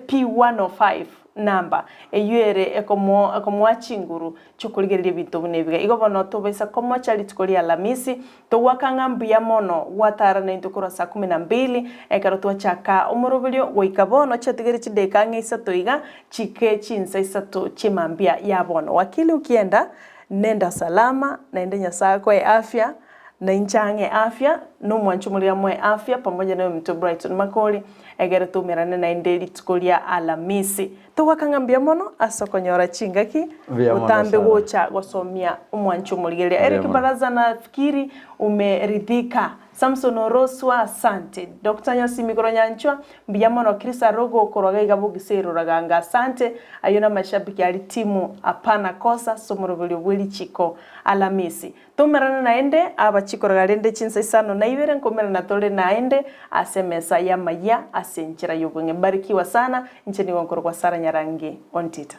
P105 number, eyio ere ekomoa chinguru chi'okorigereria ebinto buna ebiga. Igo bono tobaisa komocha rituko ria Alamisi, togoaka ng'a mbuya mono gwatara naintwe korwa saa kumi na mbili, ekero twachaka omoroberio goika bono chiatigere chidaeka ang'e isato iga, chike chinsa isato chi'emambia ya bono. Wakili ukienda, nenda salama, naende Nyasae akoe afya, na inche ang'e afya, na omwancho omoria amoe afya, pamoja na oyominto Brighton Makori, egere toumerane naende rituko ria Alamisi. Togoaka ng'a mbuya mono ase okonyora chingaki Mbuya mono botambe sana. gocha gosomia omwancho omorigereria. Mbuya Eric mono. Baraza nafikiri umeridhika. Samson Oroswa asante. Doctor Nyasimi korwa Nyanchwa mbuya mono. Chris Arogo korwa gaiga Bogisa Eroraganga asante. Ayio namashabiki aria timu hapana kosa ase omoroberio bwe richiko Alamisi. Toumerane naende abachikoroga rende chinsa isano na ibere nkoumerana tore naende ase emesa y'amayia ase enchera y'obong'e. Barikiwa sana, inche nigo nkorokwa Sarah Nyarangi Ontita.